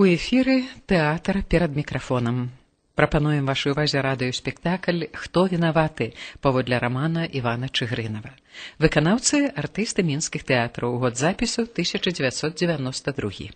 У эфіры тэатр перад мікрафонам. Прапануем вашай увазе радыёспектакль «Хто вінаваты» паводле рамана Івана Чыгрынава. Выканаўцы артысты мінскіх тэатраў, год запісу 1992.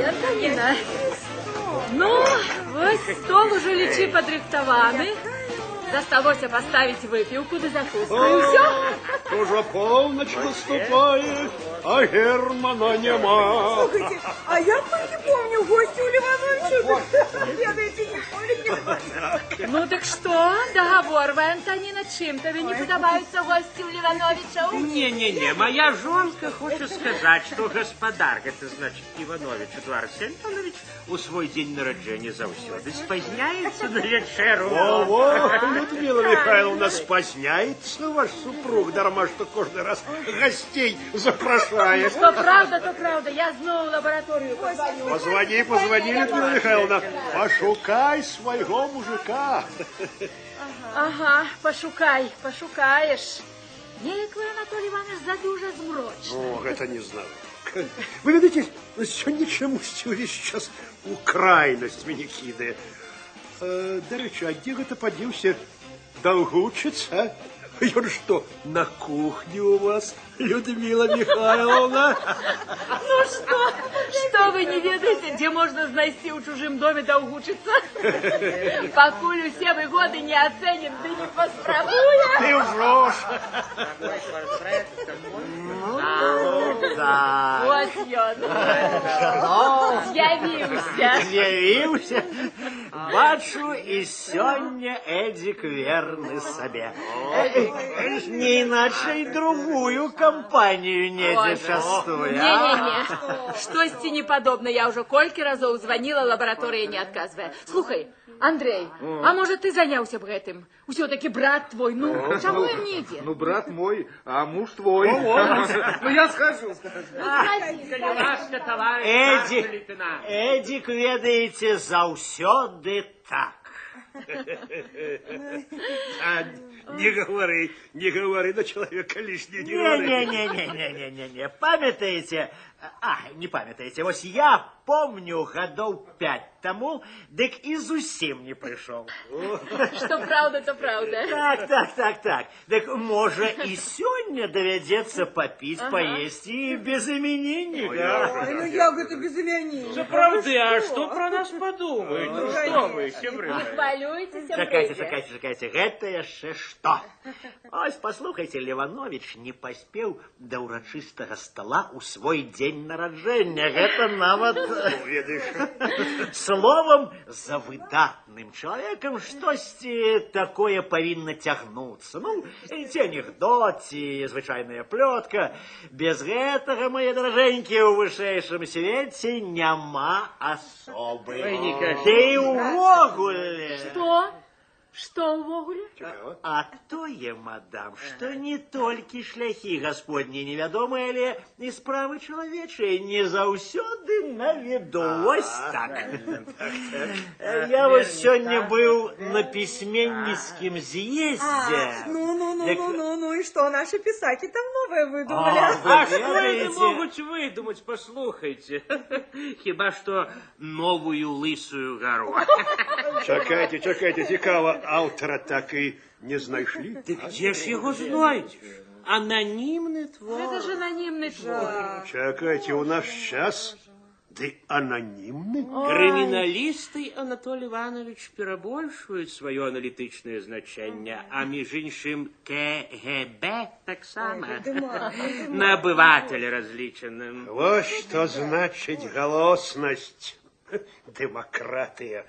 Антоніна. Ну, вось стол ужо лічы падрыхтаваны. Засталося паставіць выпіўку ды закуску, і ўсё. Ужо полноч наступае, а Германа няма. Слухайте, а я толькі помню госці ў Левановича. Ведаеце, ніколі не бачыла. Ну так што, дагаворвай, Антоніна, чым табе не падабаюцца госці ў Левановичаў? Не-не-не, моя жонка хочет сказать, что гаспадар, это значит Иванович Эдуард Семенович, у свой день нараджэння заўсёды спазняецца на вячэру. Во-во, Людмила Михайловна, спазняецца ваш супруг, дарма што кожны раз гостей запрашае. Што праўда, то праўда, я зноў у лабараторыю пазваню. Позвони, позвони, Людмила Михайловна, пошукай свайго мужика. Ага, пошукай, пошукаеш. Неяк вы, Анатолий Иванович, задужа змрочны. О, гэта не знаю. Вы ведаеце, сёння чамусьці ўвесь час у крайнасць мяне кідае. Дарэчы, а дзе гэта падзеўся Даўгучыц, а? Ён што, на кухні у вас, Людмила Михайловна? Ну што, што вы не ведаеце, дзе можна знайсці ў чужым доме Даўгучыца? Пакуль усе выгоды не ацэнім, ды не паспрабуе. Ты ўжо ж. Ну, да. Вось ён. З'явіўся. З'явіўся. Бачу, і сёння Эдзік верны сабе. Не іначай другую кампанію недзе частуе. Не-не-не, штосьці не падобна. Я ўжо колькі разоў званіла, лабараторыя не адказвае. Слухай, Андрей, а можа ты заняўся б гэтым? Усё-такі брат твой, ну, чаму ён не ідзе? Ну, брат мой, а муж твой. Ну, я схожу. Эдзік, Эдзік, ведаеце, заўсёды так. А, не говори, не говори на человека лишнего, не говори. Не-не-не-не-не-не-не. Памятаеце? А, не памятаеце. Вось я помню гадоў 5 таму, дык і зусім не прыйшоў. Што праўда, то праўда. Так, так, так, так. Дык можа і сёння давядзецца папіць, паесці і без іменінніка. Ой, ну як гэта без імянінніка? Сапраўды, а што пра нас падумаюць? Ну што вы, сябры Не мае? хвалюйцеся, Чакайце, прыйдзе. чакайце, чакайце, гэта яшчэ што? Ось, паслухайце, Леванович не паспеў да ўрачыстага стала ў свой дзень нараджэння. Гэта нават... Ведаеш, Словам, за выдатным чалавекам штосьці такое павінна цягнуцца. Ну, ці анекдот, ці звычайная плётка. Без гэтага, мае даражэнькія, у вышэйшым свеце няма асобы. Ой, не кажы. Ды і ўвогуле. Што? Што ўвогуле? А тое, мадам, што не толькі шляхі Гасподні невядомыя, але і справы чалавечыя не заўсёды на віду. Вось так. Я вось сёння быў на пісьменніцкім з'ездзе. Ну, ну, ну, Дык- ну, ну, ну, и что наши писаки там новое выдумали? А, вы А што яны ведаеце? могуць выдумаць, паслухайце? Хіба што новую лысую гару. Чакайце, чакайце, цікава, аўтара так і не знайшлі. Дык дзе ж яго знойдзеш? Ананімны твор. Гэта ж ананімны твор. Чакайце, у наш час ды ананімны? Крыміналісты, Анатолий Иванович, перабольшваюць сваё аналітычнае значэнне, а між іншым КГБ таксама. На абывателя разлічаным. Вось што значыць галоснасць. Дэмакратыя.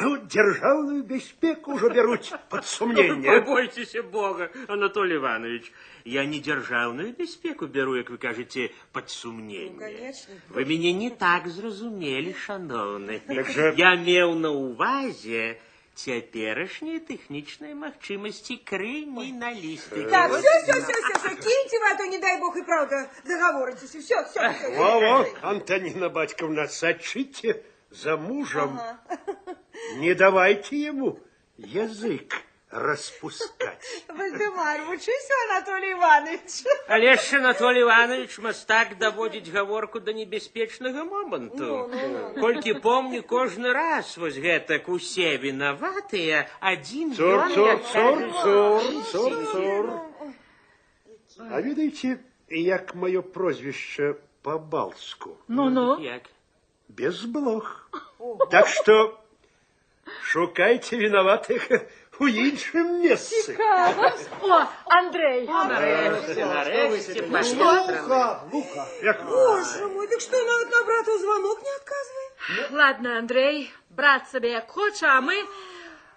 Ну, дзяржаўную бяспеку ўжо бяруць пад сумненне. Пабойцеся Бога, Анатолий Иванович. Я не дзяржаўную бяспеку бяру, як вы кажаце, пад сумненне. Ну, конечно. Вы мяне не так зразумелі, шаноўны. Так жа- Я меў на ўвазе цяперашнія тэхнічныя магчымасці крыміналістыкі. Так, все, все, все, все, все, кіньце вы, а то, не дай бог, и правда договоритесь. Все, все, все. Во-во, Антонина Батьковна, сачыце за мужем. Не давайте ему язык распускать. Вальдемар, вучыся ў Анатолія Ивановича. Але ж Анатолий Иванович мастак даводзіць гаворку да небяспечнага моманту. Колькі помню, кожны раз вось гэтак усе вінаватыя, адзін Цур, ён, цур, як цур, кажуць, цур, цур, цур. А ведаеце, як маё прозвішча па-балцку? Ну-ну. Як? Без блох. Так што шукайце вінаватых у іншым месцы. О, Андрей. Нарэшце, нарэшце, Лука, Лука. Як... Боже мой, так что, нават на братаў звонок не отказывает? Ладно, Андрей, брат сабе як хоча, а мы...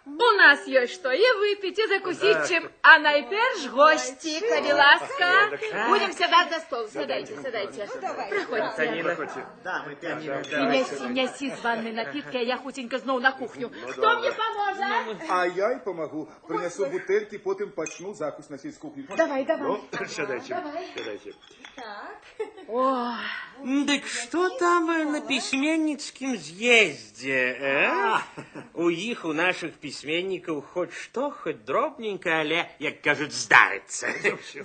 У нас ёсць што і выпіць, і закусіць чым. А найперш госці, калі ласка. Будем сядаць за стол. Сядайце, сядайце. Праходзьце. Ты нясі, нясі з ванны напіткі, а я хуценька зноў на кухню. Хто мне паможа? А я й памагу. Прынясу бутэлькі, потым пачну закусь насіць з кухні. Давай, давай. Ну, сядайце, сядайце. О, Дык што там на пісьменніцкім з'ездзе, э? У іх, у нашых пісьменнікаў, хоць што, хоць дробненька, але, як кажуць, здарыцца.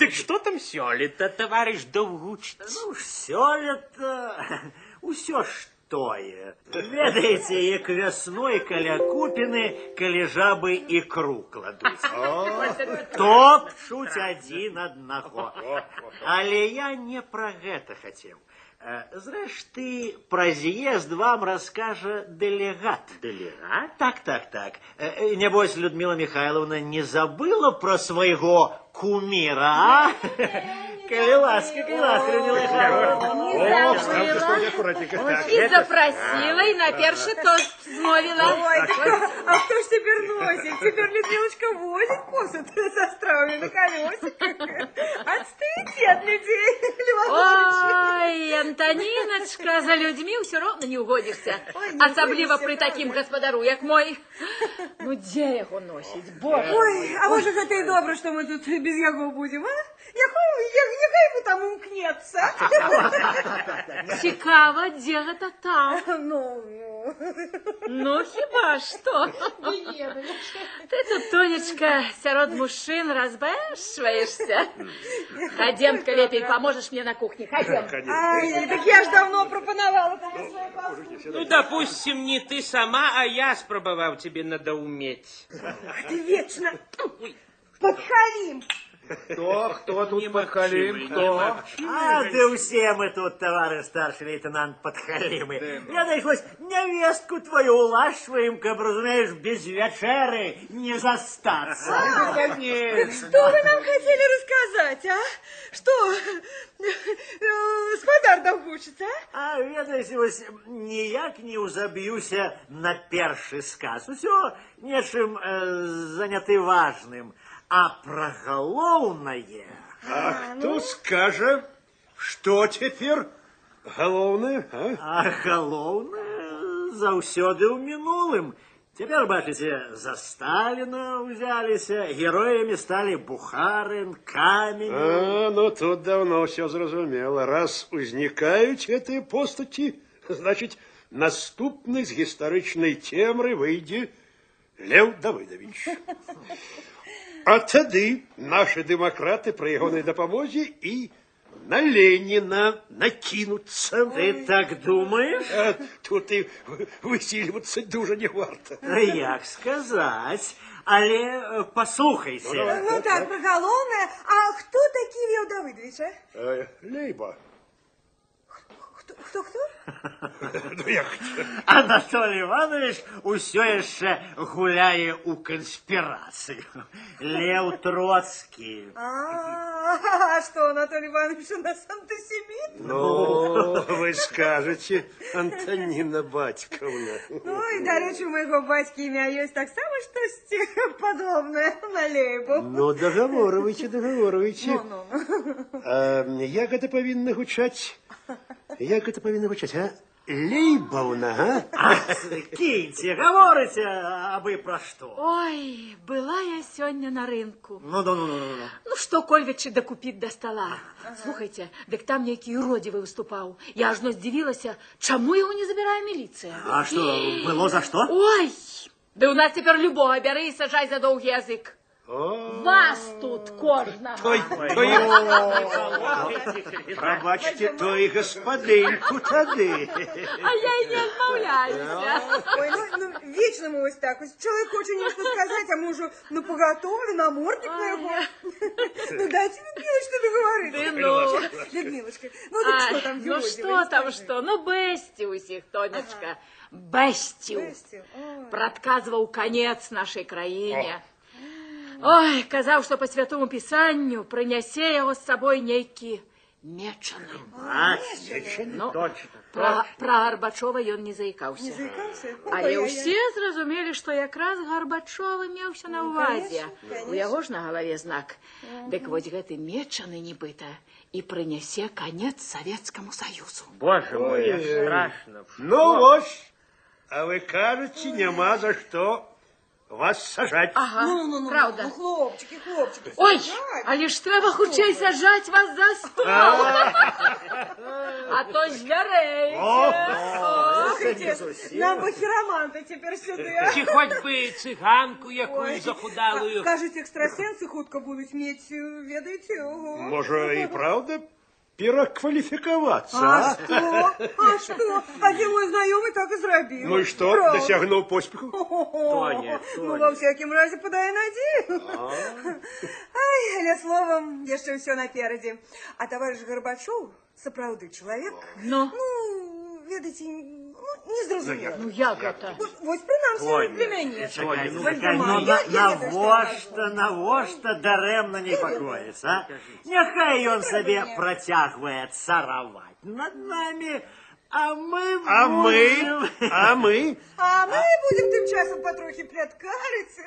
Дык што там сёлета, таварыш Даўгучыц? Ну, сёлета усё ж тое. Ведаеце, як вясной каля купіны, калі жабы ікру кладуць. Топчуць адзін аднаго. Але я не пра гэта хацеў. Зрэшты, пра з'езд вам раскажа дэлегат. Дэлегат? Так, так, так. Нябось, Людмила Михайловна не забыла пра свайго куміра, а? Калі ласка, калі ласка, Людмила Михайловна. не О, ставьте забыла. стол аккуратненько. Так. І запрасіла, і на першы тост змовіла. Ой, так, а кто ж теперь носит? Теперь Людмилочка возит посуд со стравами на колесиках. Отстаете от людей, Леванович. Ой, Антониночка, за людьми ўсё роўна не угодзішся. Ой, не Асабліва угодзішся, пры такім правда. гаспадару, як мой. Ну, дзе яго носіць, боже? Ой, а может, это и добро, что мы тут без яго будем, а? Няхай ему там умкнется. Цікава, дзе гэта там? Ну, ну. Ну, хіба што? Ты тут, Тонечка, сярод мужчын разбэшваешся. Хадзем-ка лепей, паможаш мне на кухні. Хадзем. Ай, так я ж давно прапанавала там свою пасуду. Ну, допустим, не ты сама, а я спрабаваў цябе надаўмець. Ты вечно подхалим. Хто, хто тут подхалим, хто? А, да ўсе мы тут, таварыш старшы лейтенант, подхалимы. Ведаеш, вось нявестку твою улашваем, каб, разумееш, без вячэры не застацца. Так что вы нам хотели рассказать, а? Что, спадар Даўгучыц, а? А ведаеш, вось ніяк не ўзаб'юся на першы сказ. Усё нечым заняты важным. А пра галоўнае... А хто скажа, што цяпер галоўнае, а? А галоўнае заўсёды ў мінулым. Цяпер, бачыце, за Сталіна ўзяліся, героямі сталі Бухарын, Каменев. А, ну тут давно ўсё зразумела. Раз узнікаюць гэтыя постаці, значыць, наступны з гістарычнай цемры выйдзе Леў Давыдавіч. А тады нашы дэмакраты пры ягонай дапамозе і на Леніна накінуцца. Ты так думаеш? А тут і высільвацца дужа не варта. Як сказаць, але паслухайце. Ну так, пра галоўнае. А хто такі Леў Давыдавіч, а? Лейба. Хто? Хто-хто? Ну, як? Анатолій Іванович усё яшчэ гуляе ў канспірацыю. Леў Троцкі. А что, Анатолий Иванович у нас антисемит? Ну, вы скажаце, Антаніна Бацькаўна. Ну, і, дарэчы, у майго бацькі імя ёсць таксама штосьці падобнае на Лейбу. Ну, дагаворвайце, дагаворвайце. Ну, ну. А, як гэта павінна гучаць? Як гэта павінна гучаць, а? Лейбаўна, а? Кіньце, гаворыце, абы пра што. Ой, была я сёння на рынку. Ну, ну, ну, ну, ну. Ну, што Кольвічы дакупіць да стала. Слухайце, дык там нейкі юродзівы выступаў. Я ажно здзівілася, чаму яго не забірае міліцыя. А што, было за што? Ой, да у нас цяпер любога бяры і сажай за доўгі язык. Вас тут кожнага. Той, той, прабачце, той гаспадыньку тады. А я і не адмаўляюся. Ой, ну, вечна мы вось так. Вось чалавек хоча нешта сказаць, а мы ўжо напагатове, наморднік на яго. Ну, дайце, Людмілачка, дагаварыць. Ды ну. Людмілачка, ну так што там Ну юродзівы, што там, скажы? што? Ну, бэсціў усіх, Тонечка. Бэсціў. Бэсціў, ой. Прадказваў канец нашай краіне. Ой, казаў, што па святому пісанню прынясе яго з сабой нейкі мечаны. Ну, Точно. пра Гарбачова ён не заікаўся. Не заікаўся? Але Ой-ой-ой. ўсе зразумелі, што якраз Гарбачова меўся на ўвазе. конечно, конечно. У яго ж на галаве знак. Дык вось гэты мечаны нібыта і прынясе канец Савецкаму Саюзу. Боже мой, як страшно. Ну, вось, а вы кажаце, няма за што вас сажаць. Ага, Ну, ну, ну, праўда. Ну, хлопчыкі, хлопчыкі. Ой, сажаць. але ж трэба хутчэй сажаць вас за стол. А то звярэеце. Слухайце, нам бы хіраманта цяпер сюды, а? Ці хоць бы цыганку якую Ой. захудалую. Кажуць, экстрасэнсы хутка будуць мець, ведаеце, ого. Можа, і праўда перакваліфікавацца, А а? што? А што? Адзін мой знаёмы так і зрабіў. Ну і што, Праўда. дасягнуў поспеху? Тоня, Ну, Тоня. ва ўсякім разе падае надзею. Ай, але словам, яшчэ ўсё наперадзе. А таварыш Гарбачоў сапраўды чалавек, Ну? ну, ведаеце, ну, незразумелы. Ну як гэта? Вось прынамсі для мяне. Чакай, Ну, чакай, ну, я ведаю, што я навошта, навошта дарэмна непакоіцца, а? Няхай ён сабе працягвае цараваць над намі, а мы А мы, будзем... а мы? А мы будзем тым часам патрохі пляткарыць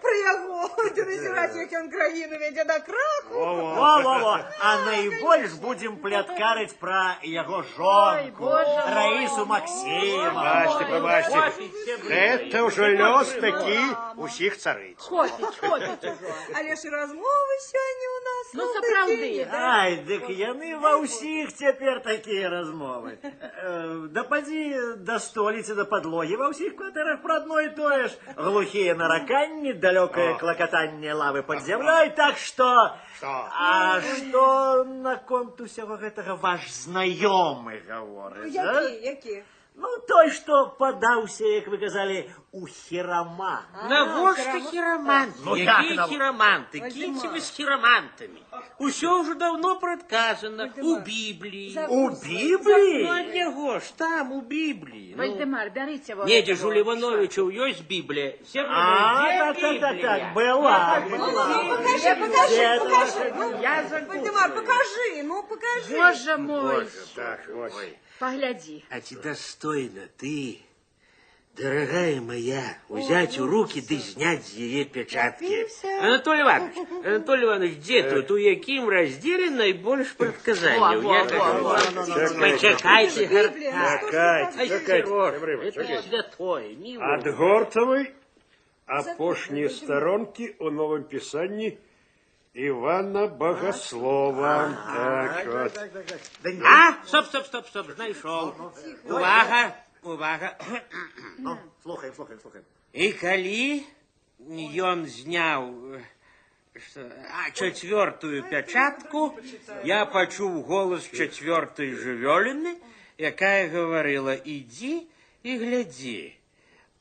пра яго, ды назіраць, як ён краіну вядзе да краху. Во-во-во, а найбольш будзем пляткарыць пра яго жонку, Божа мой. Раісу Максімовну. Прабачце, прабачце. Гэта ўжо лёс такі усіх царыць. Хопіць, хопіць ужо. Але ж і размовы сёння у нас. Ну, сапраўды. такія, да? Ай, дык яны ва ўсіх цяпер такія размовы. Да падзі да столі ці да падлогі ва ўсіх кватэрах пра адно і тое ж. Глухія нараканні, далёкае клакатанне лавы пад зямлёй, так што... Што? А што наконт усяго гэтага ваш знаёмы гаворыць, а? Які, які? Ну, той, што падаўся, як вы казалі, у хіраман. Навошта хіраманты? Ну, як Якія нав- хіраманты? Кіньце вы з хірамантамі. Усё ўжо даўно прадказана у Бібліі. У Бібліі? Ну, ад яго ж там, у Бібліі. Ну, Вальдемар, бярыце во. недзе ж у Левановичаў ёсць Біблія. Все А, дзе так, так, так, Біблія? так, была. Ну, пакажы, пакажы, Дзе пакажы. Ну, Я закусываю. Вальдемар, пакажы, ну, пакажы. Божа мой, Так, вось. паглядзі. А ці дастойна ты, дорогая моя, узяць у рукі ды зняць з яе пячаткі? Анатолій Іванович, Анатолій Іванович, дзе тут, у якім раздзеле найбольш прадказанняў? Во, во, во, во. Пачакайце, Біблія, ну, што ж Чакайце, вы чакайце, Осторожно, сябры, это чакайце. святое, не Адгортавай апошнія старонкі ў новым пісанні Івана Багаслова. Так, вот. А, стоп, стоп, стоп, стоп, знайшоў. Увага, увага. Ну, слухаем, слухаем, слухаем. І калі ён зняў чацвёртую пячатку, я пачуў голас чацвёртай жывёліны, якая гаварыла: «Ідзі і глядзі».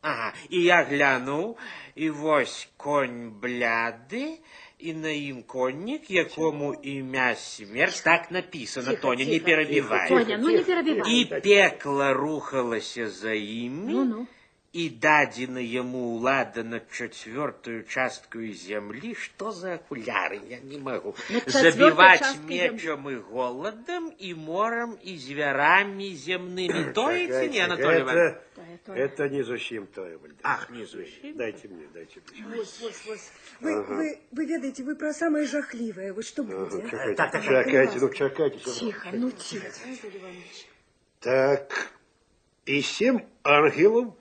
Ага, і я глянуў, і вось конь бляды, І на ім коннік, якому імя Смерць, так напісана, Тихо, Тоня, не тихо. перабівай. Тоня, ну не перабівай. І пекла рухалася за імі, Ну-ну. і дадзена яму ўлада над чацвёртаю часткаю зямлі. Што за акуляры? Я не магу. Над чацвёртай Забіваць часткай зямлі. мечам і голадам, і морам, і звярамі земнымі. Тое ці не, Анатолій Іванович? Это не зусім тое, Вальдемар. Ах, не зусім. Дайте мне, дайте мне. Вы ведаеце, вы пра самае жахлівае, вот што будзе. Чакайце, Так, так, так. чакайце, ну чакайце. Тихо, ну тихо. Так, і сем ангелаў,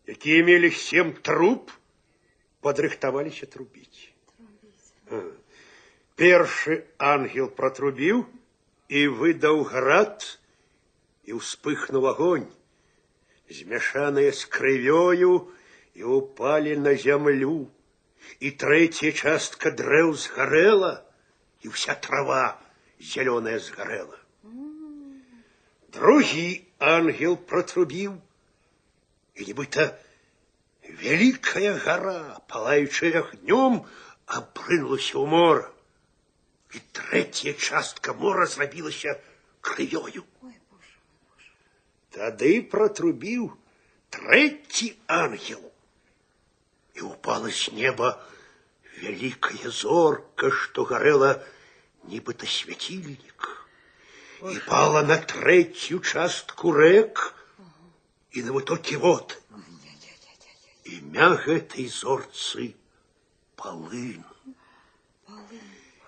якія мелі сем труб, падрыхтаваліся трубіць. Ага. Першы ангел пратрубіў і выдаў град, і ўспыхнуў агонь, змяшаныя з крывёю, і упалі на зямлю. І трэцяя частка дрэў згарэла, і ўся трава зялёная згарэла. Другі ангел пратрубіў, і нібыта вялікая гара, палаючая агнём, абрынулася ў мора. І трэцяя частка мора зрабілася крывёю. Тады пратрубіў трэці ангел, і упала з неба вялікая зорка, што гарэла нібыта свяцільнік, і пала на трэцюю частку рэк і на вытокі вод. Імя гэтай зорцы Палын.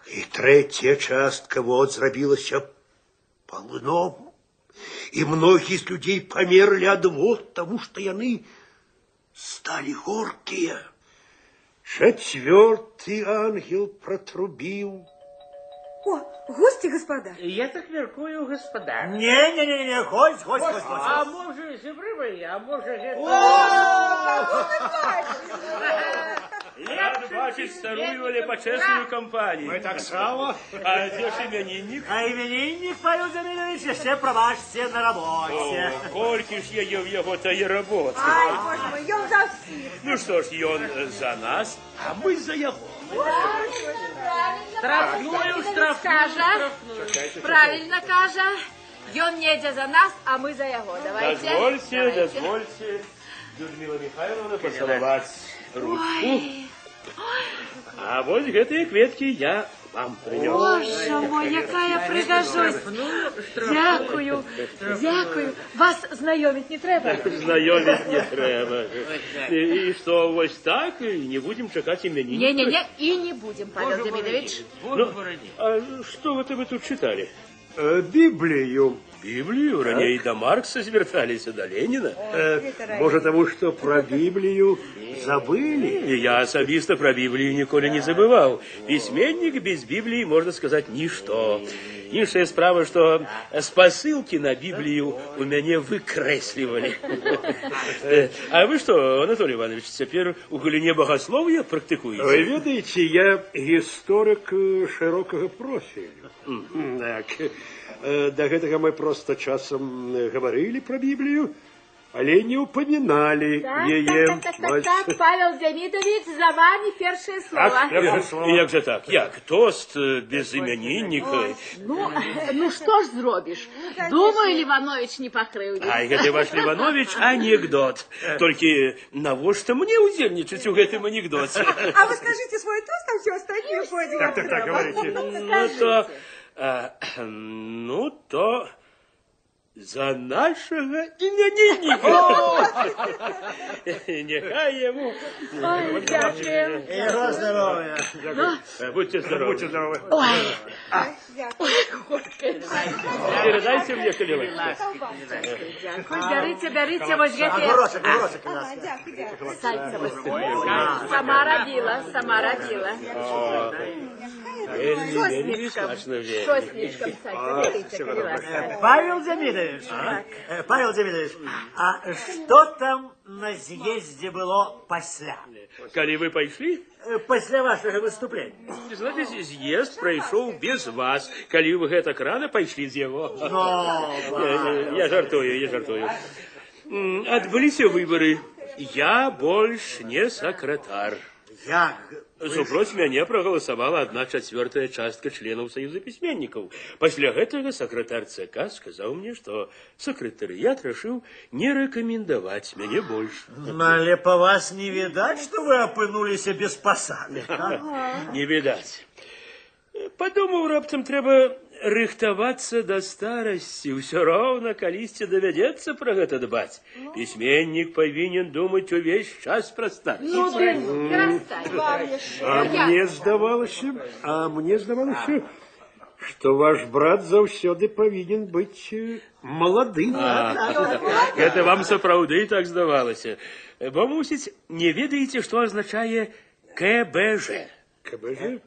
І трэцяя частка вод зрабілася палыном. І многія з людзей памерлі ад вод, таму што яны сталі горкія. Чацвёрты ангел пратрубіў. О, госці, господа. Я так мяркую, гаспадар. Не-не-не, гость, гость, гость, гость. А можа, сябры мае, а можа, гэта... Рад бачыць старую, але пачэсную кампанію. Мы таксама. А дзе ж імяніннік? А іменіннік, Павел Демидович, яшчэ, прабачце, на рабоце. О, колькі ж яе ў яго тае работы. Ай, боже мой, ён за ўсіх. Ну што ж, ён за нас, а мы за яго. Штрафную, штрафную, Кажа, правільна кажа. Ён недзе за нас, а мы за яго. Давайте. Дазвольце, Давайте. дазвольце, Людмила Михайловна, пацалаваць ручку. А вось гэтыя кветкі я вам прынёс. Боже мой, якая прыгажосць. Дзякую, дзякую. Вас знаёміць не трэба? Знаёміць не трэба. І што, вось так, і не будзем чакаць імянінніка? Не-не-не, і не будзем, Павел Демидович. Ну, а што гэта вы тут чыталі? Біблію. Біблію? Раней да Маркса звярталіся, да Леніна. Можа, таму, што пра Біблію забылі? І я асабіста пра Біблію ніколі не забываў. Пісьменнік без Бібліі, можна сказаць, нішто. Іншая справа, што спасылкі на Біблію у мяне выкрэслівалі. А вы што, Анатолій Іванавіч, цяпер у галіне багаслоўя практыкуеце? Вы ведаеце, я гісторык шырокага профілю. Так. Да гэтага мы проста часам гаварылі пра Біблію, але не ўпаміналі Так, яе. так, так, так, так, Павел Демидович, за вами першае слова. Так, Як жа так? Як? Тост без імянінніка? Ну, што ж зробіш? Думаю, Леванович не пакрыўдзіць. Ай, гэты ваш Леванович анекдот. Толькі навошта мне удзельнічаць у гэтым анекдоце? А вы скажите свой тост, а все остальное пойдет. Так, так, так, говорите. Ну то за нашага імянінніка. Няхай яму. Ой, дзякую. Яго здароўя. Будьте здоровы. Будьте здоровы. Ой, ой, горкая. Перадайце мне, калі ласка. Дзякую. Бярыце, бярыце, вось гэтыя Агурочак, агурочак, калі ласка. Дзякую, дзякую. сальца вось. Сама рабіла, сама рабіла. Вельмі, вельмі смачна, вельмі. Соснічкам сальца, бярыце, калі ласка. Павел Демидович, Павел Демидович, а что там на съезде было пасля? Калі вы пайшлі, Пасля вашага выступлення. значыць, з'езд прайшоў без вас, калі вы гэтак рана пайшлі з яго. Но, Я жартую, я жартую. Адбыліся выбары. Я больш не сакратар. Як? Супроць мяне прагаласавала 1/4 частка членаў Саюза пісьменнікаў. Пасля гэтага сакратар ЦК сказаў мне, што сакратарыят рашыў не рэкамендаваць мяне больш. Але па вас не відаць, што вы апынуліся без пасады. Не відаць. Падумаў, раптам трэба рыхтавацца да старасці. Усё роўна калісьці давядзецца пра гэта дбаць. Пісьменнік павінен думаць увесь час пра старасць. Ну, ты перастань. А мне здавалася, што ваш брат заўсёды павінен быць маладым. Гэта вам сапраўды так здавалася. Бо, мусіць, не ведаеце, што азначае КБЖ. КБЖ?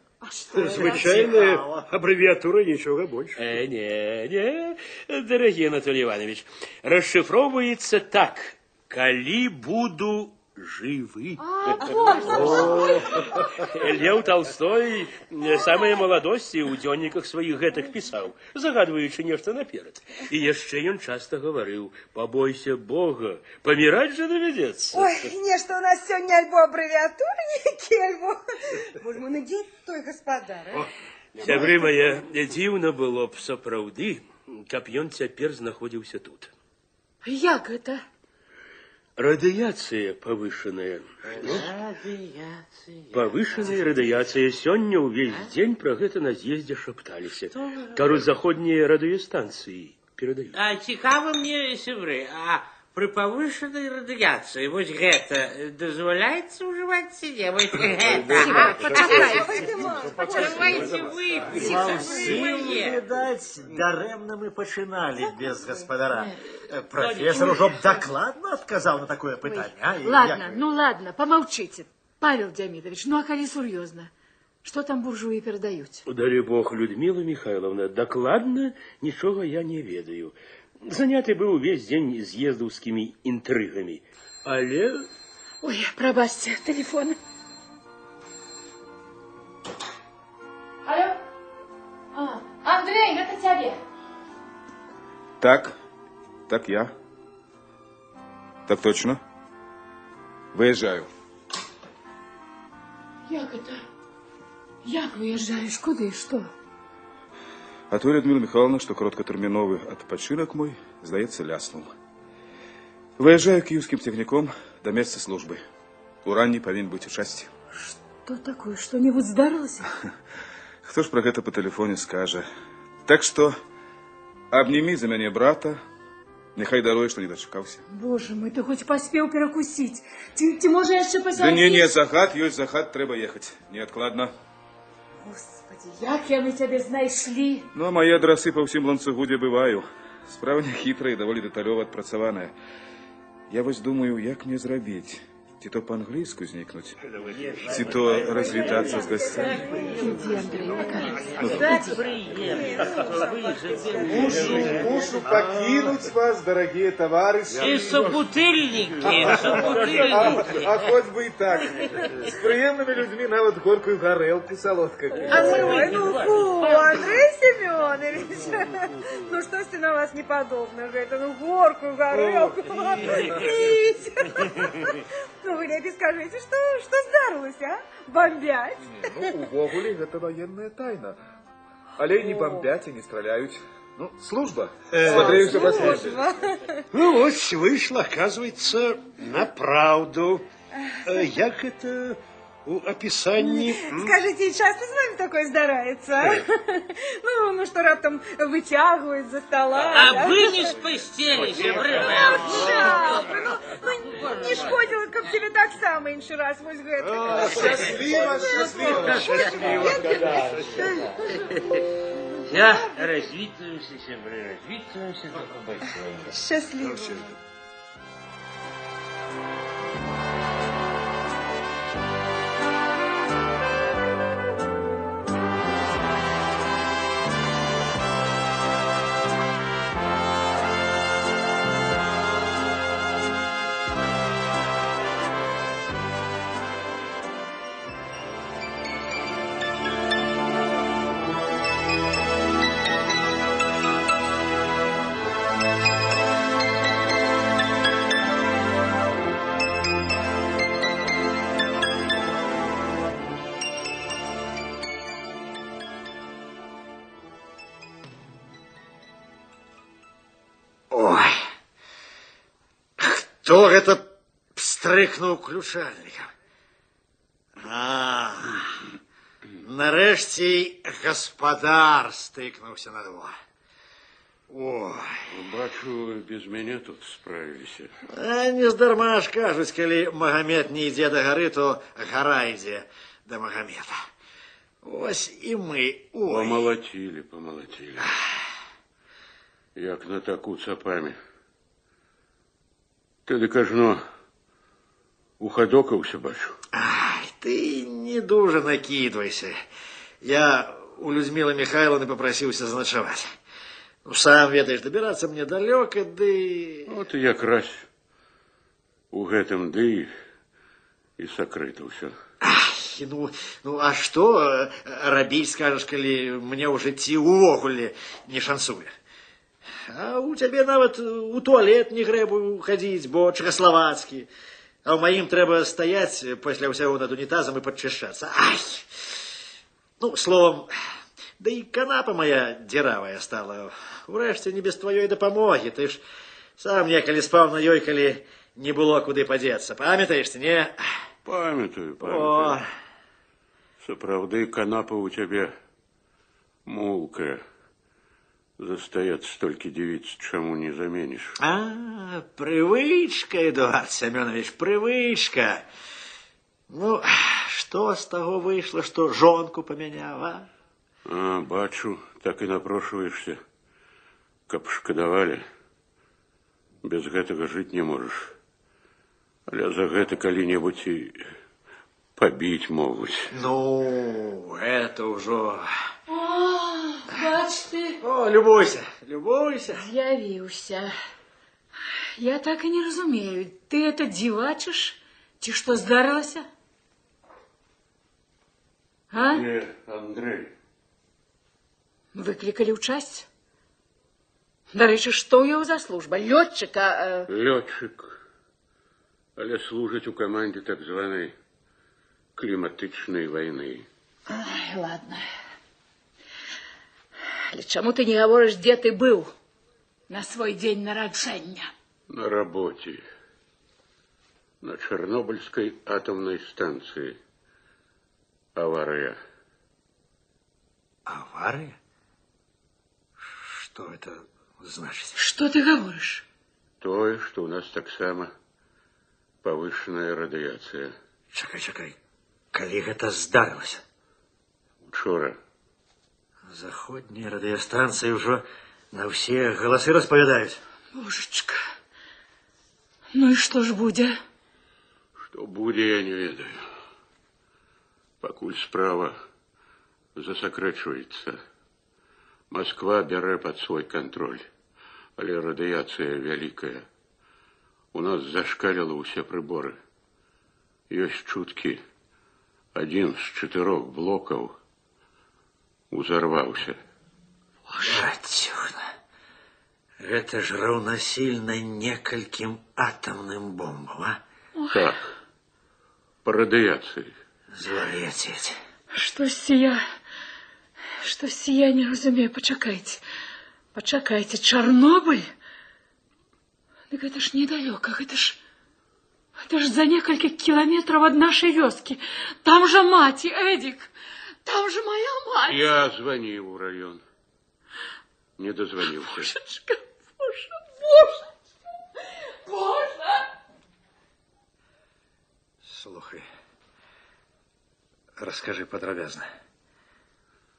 Звычайная абрэвіятура, нічога больш. Не, не, дарагі Анатолій Іванавіч, расшыфроўваецца так: калі буду жывы. Леў Талстой самыя маладосці ў дзённіках сваіх гэтак пісаў, загадваючы нешта наперад. І яшчэ ён часта гаварыў: пабойся Бога, паміраць жа давядзецца. Ой, нешта у нас сёння альбо абрэвіатуры нейкія, альбо... Боже мой, ну дзе той гаспадар, а? Сябры мае, дзіўна было б сапраўды, каб ён цяпер знаходзіўся тут. Як гэта? Радыяцыя павышаная. Павышаная радыяцыя. Сёння ўвесь дзень пра гэта на з'ездзе шапталіся. Кажуць, заходнія радыёстанцыі перадаюць. А цікава мне, сябры, а пры павышанай радыяцыі вось гэта дазваляецца ўжываць ці не? Вось гэта. Давайце выпіць. Усім, відаць, дарэмна мы пачыналі без гаспадара. Прафесар ужо б дакладна адказаў на такое пытанне. Ладно, ну ладно, помолчите. Павел Дзямідавіч, ну а калі сур'ёзна? Што там буржуі перадаюць? Далі Бог, Людмила Михайловна, дакладна нічога я не ведаю. Заняты быў увесь дзень з'ездаўскімі інтрыгамі. Але... Ой, прабачце, тэлефон. Алло? А, Андрей, гэта цябе. Так, так я. Так точно. Выезжаю. Як это? Як выезжаеш? Куды і што? А то, Людмила Михайловна, што кароткатэрміновы адпачынак мой, здаецца, ляснуў. Выязджаю кіеўскім цягніком да месца службы. Уранні павінен быць у часці. Што такое? Што-небудзь здарылася? Хто ж пра гэта па тэлефоне скажа? Так што абнімі за мяне брата, няхай даруе, што не дачакаўся. Боже мой, ты хоць паспеў перакусіць. Ці можа яшчэ пасядзіш? Да не, загад ёсць загад, трэба ехаць. Неадкладна. Господи, як яны цябе знайшлі? Ну, а мае адрасы па ўсім ланцугу, дзе бываю. Справа не хітрая і даволі дэталёва адпрацаваная. Я вось думаю, як мне зрабіць? Ці то па-англійску знікнуць, ці то развітацца з гасцямі. Ідзі, Андрей, пакажы. Так прыемна, што вы жыве. Мушу пакінуць вас, дарагія таварышы. І собутыльнікі, собутыльнікі. А хоць бы і так. З прыемнымі людзьмі нават горкую гарэлку салодкаю. Ой, ну фу, Андрей Семенович. Ну штосьці на вас не падобна гэта. Ну горкую гарэлку піць. Ну вы лепей скажыце, што здарылася, а? Бамбяць? Ну, увогуле, гэта ваенная тайна. Але не бамбяць і не страляюць. Ну, служба. Смотрю, все. Ну, вось выйшла, оказывается, на праўду. Як это у описании... Скажите, часто с вами такое здарается, а? Ну, что раптом вытягивает за стола. А вы не с постели, сябры мои. Ну, не шкодила, каб тебе так само іншы раз вось гэта. Счастливо, счастливо, счастливо. Я развітваемся, сябры, развітваемся, до побачення. Счастливо. Хто гэта пстрыкнуў ключальнікам? А, нарэшце і гаспадар стыкнуўся на двор. Ой. Бачу, без мяне тут справіліся. А не здарма ж кажуць, калі Магамет не ідзе да гары, то гара ідзе да Магамета. Вось і мы. Ой. Памалацілі, памалацілі. Як на таку цапамі. Ты дык ажно ухадокаўся, бачу. Ай, ты не дужа накідвайся. Я у Людмілы Михайловны папрасіўся заначаваць. Ну, сам ведаеш, дабірацца мне далёка, ды... Вот і якраз у гэтым ды і сакрыта ўсё. Ай, ну, а што рабіць, скажаш, калі мне ў жыцці ўвогуле не шанцуе? А у цябе нават у туалет не грэбу хадзіць, бо чэхаславацкі. А ў маім трэба стаяць пасля ўсяго над унітазам і падчышчацца. Ай! Ну, словом, да і канапа моя дзіравая стала. Урэшце, не без тваёй дапамогі. Ты ж сам некалі спаў на ёй, калі не было куды падзецца. Памятаеш ты, не? Памятаю, О, памятаю. Сапраўды, канапа ў цябе мулкая. Застаецца толькі дзівіцца, чаму не заменіш. А, прывычка, Эдуард Семёнович, прывычка. Ну, што з таго выйшла, што жонку памяняў, а? А, бачу, так і напрошваешся, каб шкадавалі. Без гэтага жыць не можаш. Але за гэта калі-небудзь і пабіць могуць. Ну, это ўжо... О, бач ты, О, любуйся, любуйся. з'явіўся. Я так і не разумею, ты это дзівачыш? Ці што здарылася? А? Дзе Андрэй? Выклікалі ў часць? Дарэчы, што ў яго за служба? Лётчыка? Лётчык, але служыць у камандзе так званай кліматычнай вайны. Ай, ладно. Але чаму ты не гаворыш, дзе ты быў на свой дзень нараджэння? На работе. На Чарнобыльскай атамнай станцыі. Аварыя. Аварыя? Што это значыць? Што ты гаворыш? Тое, што ў нас таксама павышаная радыяцыя. Чакай, чакай. Калі гэта здарылася? Учора. Заходнія радыёстанцыі ўжо на ўсе галасы распавядаюць. Божачка. Ну і што ж будзе? Што будзе, я не ведаю. Пакуль справа засакрэчваецца. Масква бярэ пад свой кантроль, але радыяцыя вялікая. У нас зашкаліла ўсе прыборы. Ёсць чуткі. Адзін з чатырох блокаў узарваўся. Жацюхна. Гэта ж раўнасільна некалькім атамным бомбам, а? Так, па радыяцыі. Звар'яцець. Штосьці я не разумею. Пачакайце. Пачакайце, Чарнобыль? Дык гэта ж недалёка, гэта ж за некалькі кіламетраў ад нашай вёскі. Там жа маці, Эдзік. Там жа моя мать. Я званіў у раён. Не дазваніўся. Божачка, божа, божачка, божа. Слухай, раскажы падрабязна.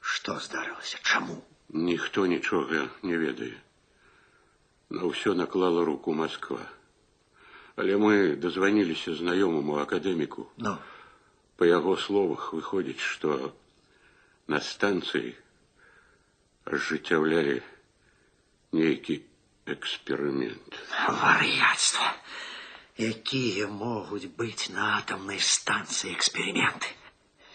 Што здарылася? Чаму? Ніхто нічога не ведае. На ўсё наклала руку Масква. Але мы дазваніліся знаёмаму акадэміку. Ну, Па яго словах выходзіць, што на станцыі ажыццяўлялі нейкі эксперымент. Вар'яцтва. Якія могуць быць на атамнай станцыі эксперыменты?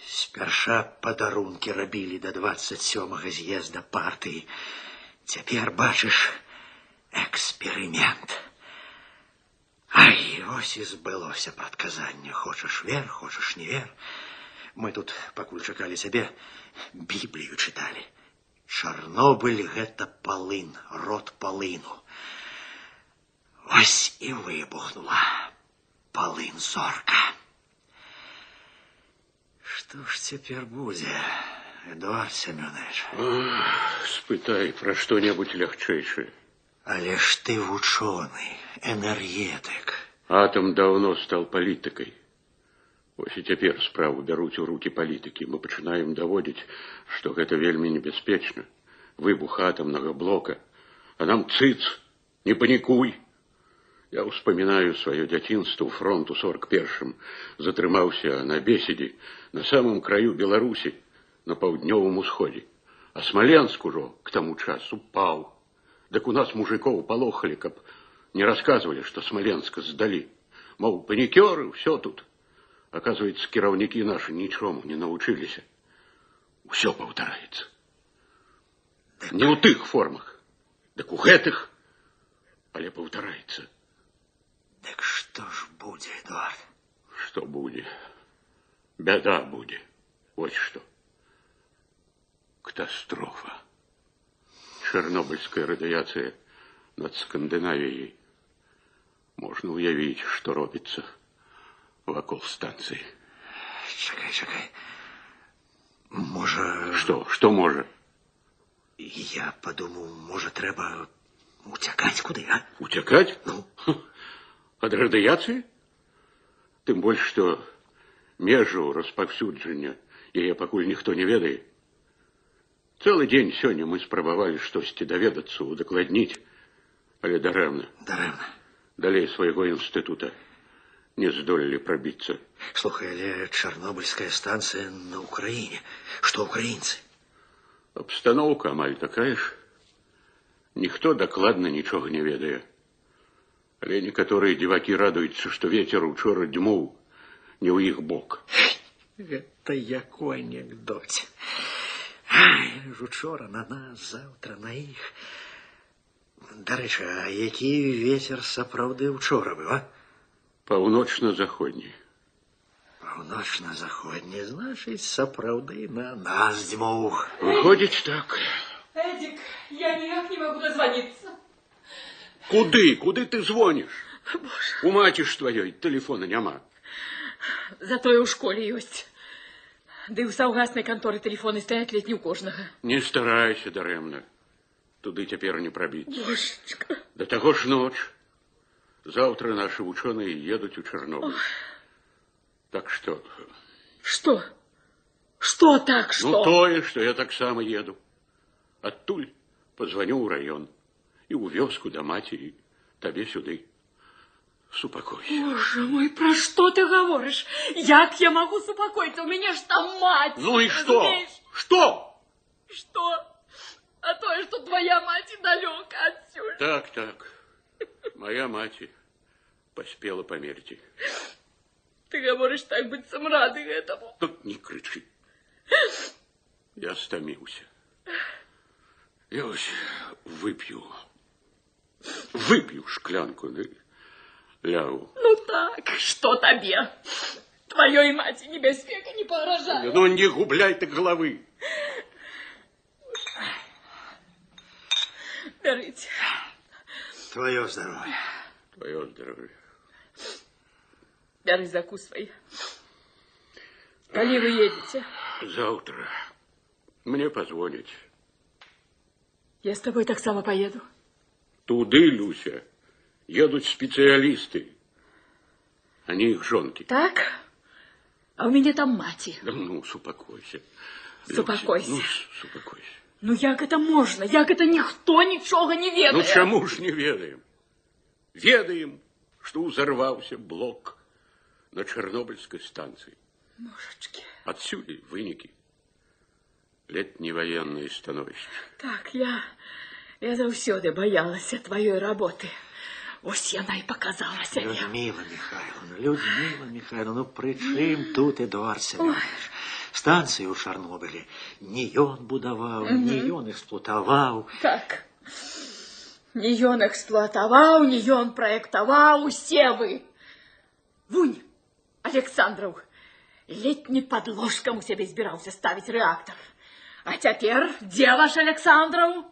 Спярша падарункі рабілі да 27-га з'езда партыі. Цяпер, бачыш, эксперымент. Ай, вось і збылося прадказанне. Хочаш вер, хочаш не вер. Мы тут, пакуль чакалі цябе, Біблію чыталі. Чарнобыль гэта палын, род палыну. Вось і выбухнула палын зорка. Што ж цяпер будзе, Эдуард Семёнович? Спытай пра што-небудзь лягчэйшае. Але ж ты вучоны, энергетык. Атом даўно стал палітыкай. Вось і цяпер справу бяруць у рукі палітыкі. Мы пачынаем даводзіць, што гэта вельмі небяспечна. Выбух атамнага блока. А нам цыц, не панікуй. Я ўспамінаю сваё дзяцінства ў фронт у 41-м. Затрымаўся на беседзе на самым краю Беларусі, на паўднёвым усходзе. А Смаленск ужо к таму часу паў. Дык у нас мужикоў палохалі, каб не рассказывали, што Смаленск здалі. Мол, паникеры, все тут. Оказывается, кіраўнікі наши нічому не научились. Усё паўтараецца. Не ў тых формах, дык у гэтых, але паўтараецца. Дык што ж будзе, Эдуард? Што будзе? Бяда будзе. Вось што. Катастрофа. Чарнобыльская радыяцыя над Скандынавіяй. Можна уявіць, што робіцца вакол станцыі. Чакай, чакай. Можа... Што? Што можа? Я падумаў, можа, трэба уцякаць куды, а? Уцякаць? Ну? Ад радыяцыі? Тым больш, што межу распаўсюджання яе пакуль ніхто не ведае. Цэлы дзень сёння мы спрабавалі штосьці даведацца, удакладніць, але дарэмна. Дарэмна. Далей свайго інстытута не здолелі прабіцца. Слухай, але Чарнобыльская станцыя на Украіне. Што украінцы? Абстаноўка амаль такая ж. Ніхто дакладна нічога не ведае. Але некаторыя дзівакі радуюцца, што вецер учора дзьмуў не ў іх бок. Гэта як у анекдоце. Ай, учора на нас, заўтра на іх. Дарэчы, а які вецер сапраўды учора быў, а? Паўночна-заходні. Паўночна-заходні, значыць, сапраўды на нас дзьмуў. Выходзіць так. Эдик, я ніяк не могу дозвониться. Куды? Куды ты звоніш? Боже. У маці ж тваёй тэлефона няма. Затое ў школе ёсць. Ды ў саўгаснай канторы тэлефоны стаяць ледзь не ў кожнага. Не старайся дарэмна. Туды цяпер не прабіцца. Божачка. Да таго ж ноч. Заўтра нашы вучоныя едуць у Чарнобыль. Так што... Што? Што так, што? Ну, тое, што я таксама еду. Адтуль пазваню ў раён. І ў вёску да маці, і табе сюды. Супакойся. Боже мой, пра што ты гаворыш? Як я магу супакоіцца? У мяне ж там маць. Ну і што? Разумееш? Што? Што? А тое, што твоя маці далёка адсюль. Так, так. Моя маці паспела памерці. Ты гаворыш так, быццам рады гэтаму. Тут не крычы. Я стаміўся. Я ось вып'ю. Вып'ю шклянку, ды лягу. Ну так, што табе? Тваёй маці небяспека не пагражае. Ну не губляй ты галавы. Бярыце. Твоё здоровье. Твоё здоровье. Бяры, закусвай. Калі вы едете? Заўтра. Мне пазвоняць. Я с тобой таксама поеду. Туды, Люся, едуць спецыялісты, а не іх жонкі. Так? А у мяне там маці. Да ну, супакойся. Супакойся. Ну, супакойся. Ну, як это можна? Як это ніхто нічога не ведае? Ну, чаму ж не ведаем? Ведаем, што ўзарваўся блок на Чарнобыльскай станцыі. Божачки. Адсюль вынікі. Ледь не ваеннае становішча. Так, я заўсёды баялася тваёй работы. Ось яна і паказала сябе. Людмила Михайловна, Людмила Михайловна, ну пры чым тут Эдуард Семёнович? Станцыю ў Чарнобылі не ён будаваў, не ён эксплуатаваў. Так, не ён эксплуатаваў, не ён праектаваў, усе вы. Вунь, Александраў, ледь не пад ложкам у сябе збіраўся ставіць рэактар. А цяпер дзе ваш Александраў?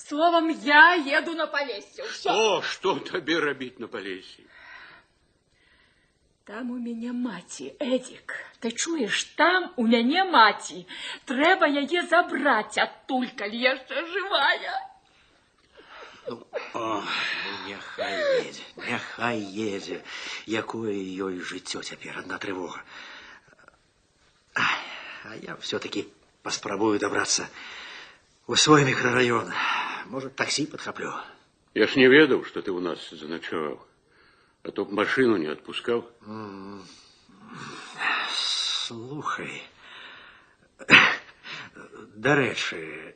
Словом, я еду на Полесье. Всё. О, што табе рабіць на Полесье? Там у мяне маці, Эдик. Ты чуеш, там у мяне маці. Трэба яе забраць адтуль, калі яшчэ жывая. Ну, о, няхай едзе, няхай едзе. Якое ёй жыццё цяпер, адна трывога. А я все-таки паспрабую дабрацца у свой мікрараён. Можа, таксі падхаплю. Я ж не ведаў, што ты ў нас заначаваў. А то б машину не отпускал. Слухай, дарэчы,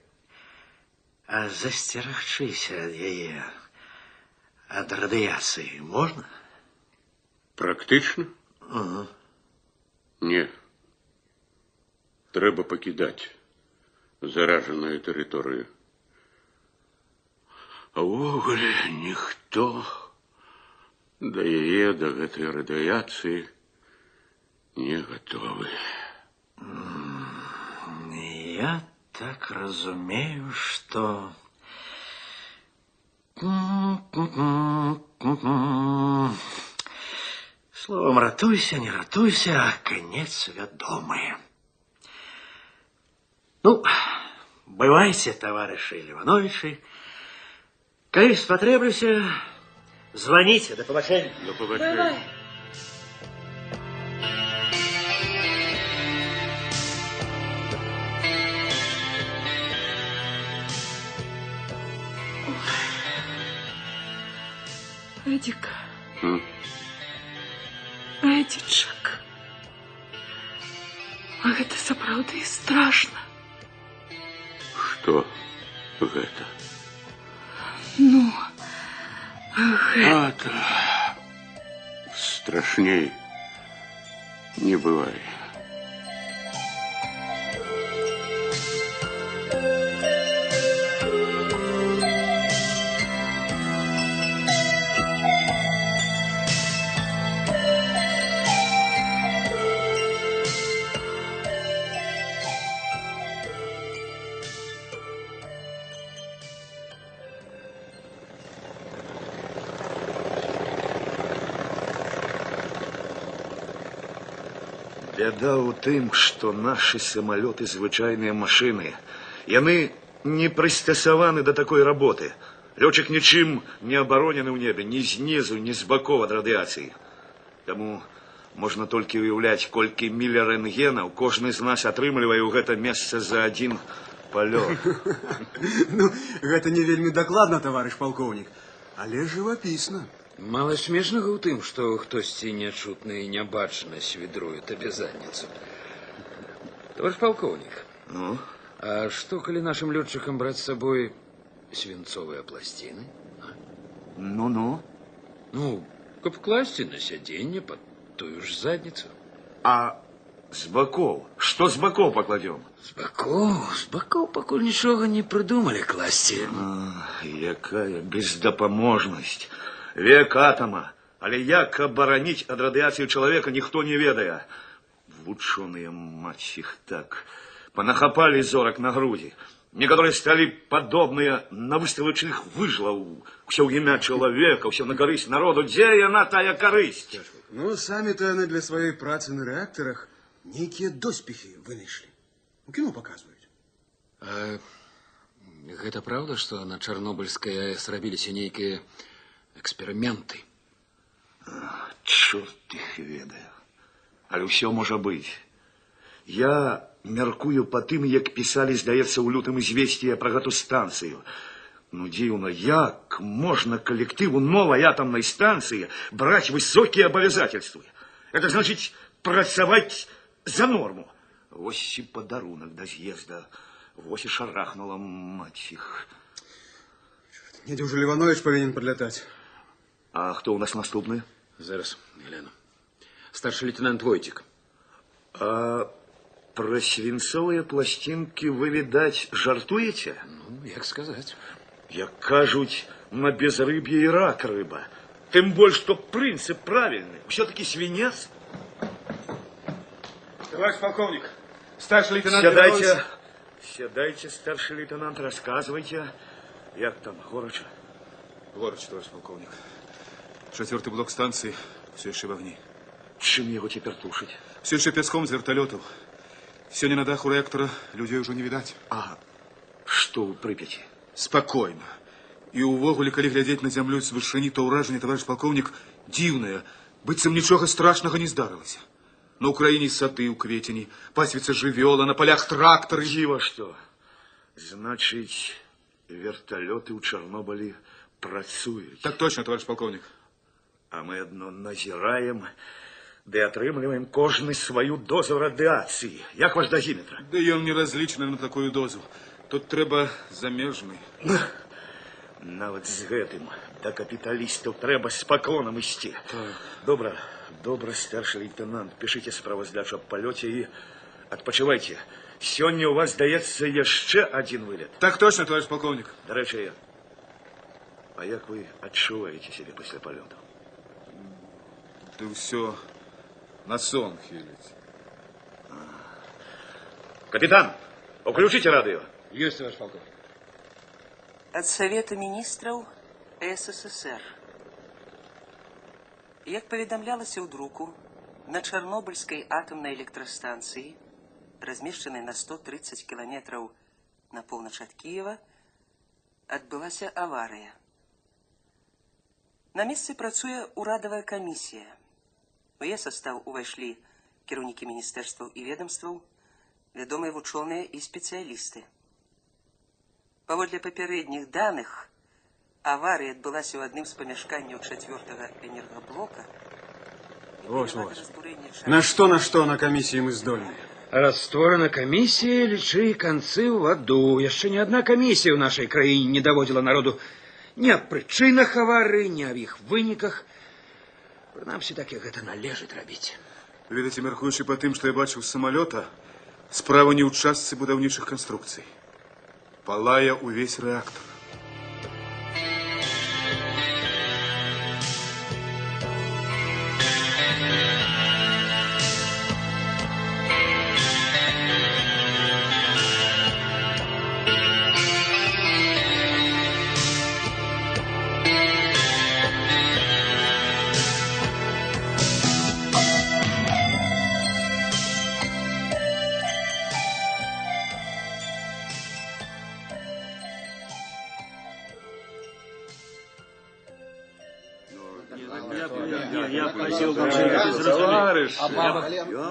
а засцерагчыся ад яе, ад радыяцыі можна? Практычна? Ага. Не. Трэба пакідаць заражаную тэрыторыю. А ўвогуле ніхто да яе, да гэтай радыяцыі не гатовы. Я так разумею, што... Словом, ратуйся, не ратуйся, а канец вядомы. Ну, бывайце, таварышы Левановичы. Калі спатрэблюся, звоните. До побачення. До побачення. Эдик. Эдичек. А гэта сапраўды страшна. Што гэта? Ну, гэта... А, страшней не бывае. Бяда ў тым, што нашы самалёты звычайныя машыны. Яны не прыстасаваны да такой работы. Лётчык нічым не абаронены ў небе, ні знізу, ні з бакоў ад радыяцыі. Таму можна толькі уяўляць, колькі мілірэнтгенаў кожны з нас атрымлівае ў гэта месца за адзін палёт. Ну, гэта не вельмі дакладна, таварыш палкоўнік, але жывапісна. Мала смешнага ў тым, што хтосьці нячутна і нябачна свідруе табе задніцу. Товарищ палкоўнік, ну? А што, калі нашым лётчыкам браць з сабой свінцовыя пласціны? Ну-ну. Ну, каб класці на сядзенне пад тую ж задніцу. А з бакоў? Што з бакоў пакладзём? З бакоў? З бакоў пакуль нічога не прыдумалі класці. Ах, якая бездапаможнасць! Век атома. Але як абараніць ад радыяцыі чалавека, ніхто не ведае. Вучоныя, маць іх так, панахапалі зорак на грудзі. Некаторыя сталі падобныя на выставачных выжлаў. Усё ў імя чалавека, ўсё на карысць народу. Дзе яна, тая карысць? Ну, самі-то яны для сваёй працы на рэактарах нейкія доспехі вынайшлі. У кіно паказваюць. А гэта праўда, што на Чарнобыльскай АЭС рабіліся нейкія эксперыменты? Чорт іх ведае. Але ўсё можа быць. Я мяркую па тым, як пісалі, здаецца, ў лютым «Известия» пра гэту станцыю. Ну, дзіўна, як можна калектыву новай атамнай станцыі браць высокія абавязательствы? Это значыць працаваць за норму. Вось і падарунак да з'езда. Вось і шарахнула, маць іх. Недзе ўжо Леванович павінен падлятаць. А хто ў нас наступны? Зараз гляну. Старшы лейтенант Войтик. А пра свінцовыя пласцінкі вы, відаць, жартуеце? Ну, як сказаць. Як кажуць, на безрыб'е і рак рыба. Тым больш, што прынцып правільны. Усё-такі свінец. Товарищ полковник, старший лейтенант... Сядайте, сядайте, старший лейтенант, рассказывайте. Як там, горача? Горача, товарищ полковник. Четвертый блок станции все еще в огне. Чым его теперь тушить? Все еще песком с вертолетов. Сегодня на даху реактора людей уже не видать. А что у Припяти? Спокойно. І увогуле, калі глядзець на зямлю з вышыні, то ўражанне, товарищ полковник, дзіўнае, быццам нічога страшнага не здарылася. На Украине сады ў кветені, пасвіцца жывёла, на полях трактары. Дзіва што. Значыць, верталёты ў Чарнобылі працуюць. Так точно, товарищ полковник. А мы адно назіраем, ды атрымліваем кожны сваю дозу радыацыі. Як ваш дозіметр? Да ён не разлічаны на такую дозу. Тут трэба замежны. Нават з гэтым да капіталістаў трэба з паклонам ісці. Так. Добра, добра, старшы лейтенант, пішыце справаздачу аб палёце і адпачывайце. Сёння у вас, здаецца, яшчэ адзін вылет. Так точно, товарищ полковник. Дарэчы, а як вы адчуваеце сябе пасля палёту? Да ўсё на сон хіліць. Капітан, уключыце радыё. Есть, товарищ полковник. От Совета министров СССР. Як паведамлялася ў друку, на Чарнобыльскай атамнай электрастанцыі, размешчанай на 130 кіламетраў на поўнач ад Кіева, адбылася аварыя. На месцы працуе ўрадавая камісія. У яе састаў увайшлі кіраўнікі міністэрстваў і ведомстваў, вядомыя вучоныя і спецыялісты. Паводле папярэдніх даных, аварыя адбылася ў адным з памяшканняў чацвёртага энергаблока. Вось, вось. На што на камісіі мы здольны? Раз створана камісія, лічы канцы ў ваду. Яшчэ ні адна камісія ў нашай краіне не даводзіла народу ні аб прычынах аварыі, ні аб іх выніках. Прынамсі, так, як гэта належыць рабіць. Ведаеце, мяркуючы па тым, што я бачыў з самалёта, справа не ў частцы будаўнічых канструкцый. Палае увесь рэактар.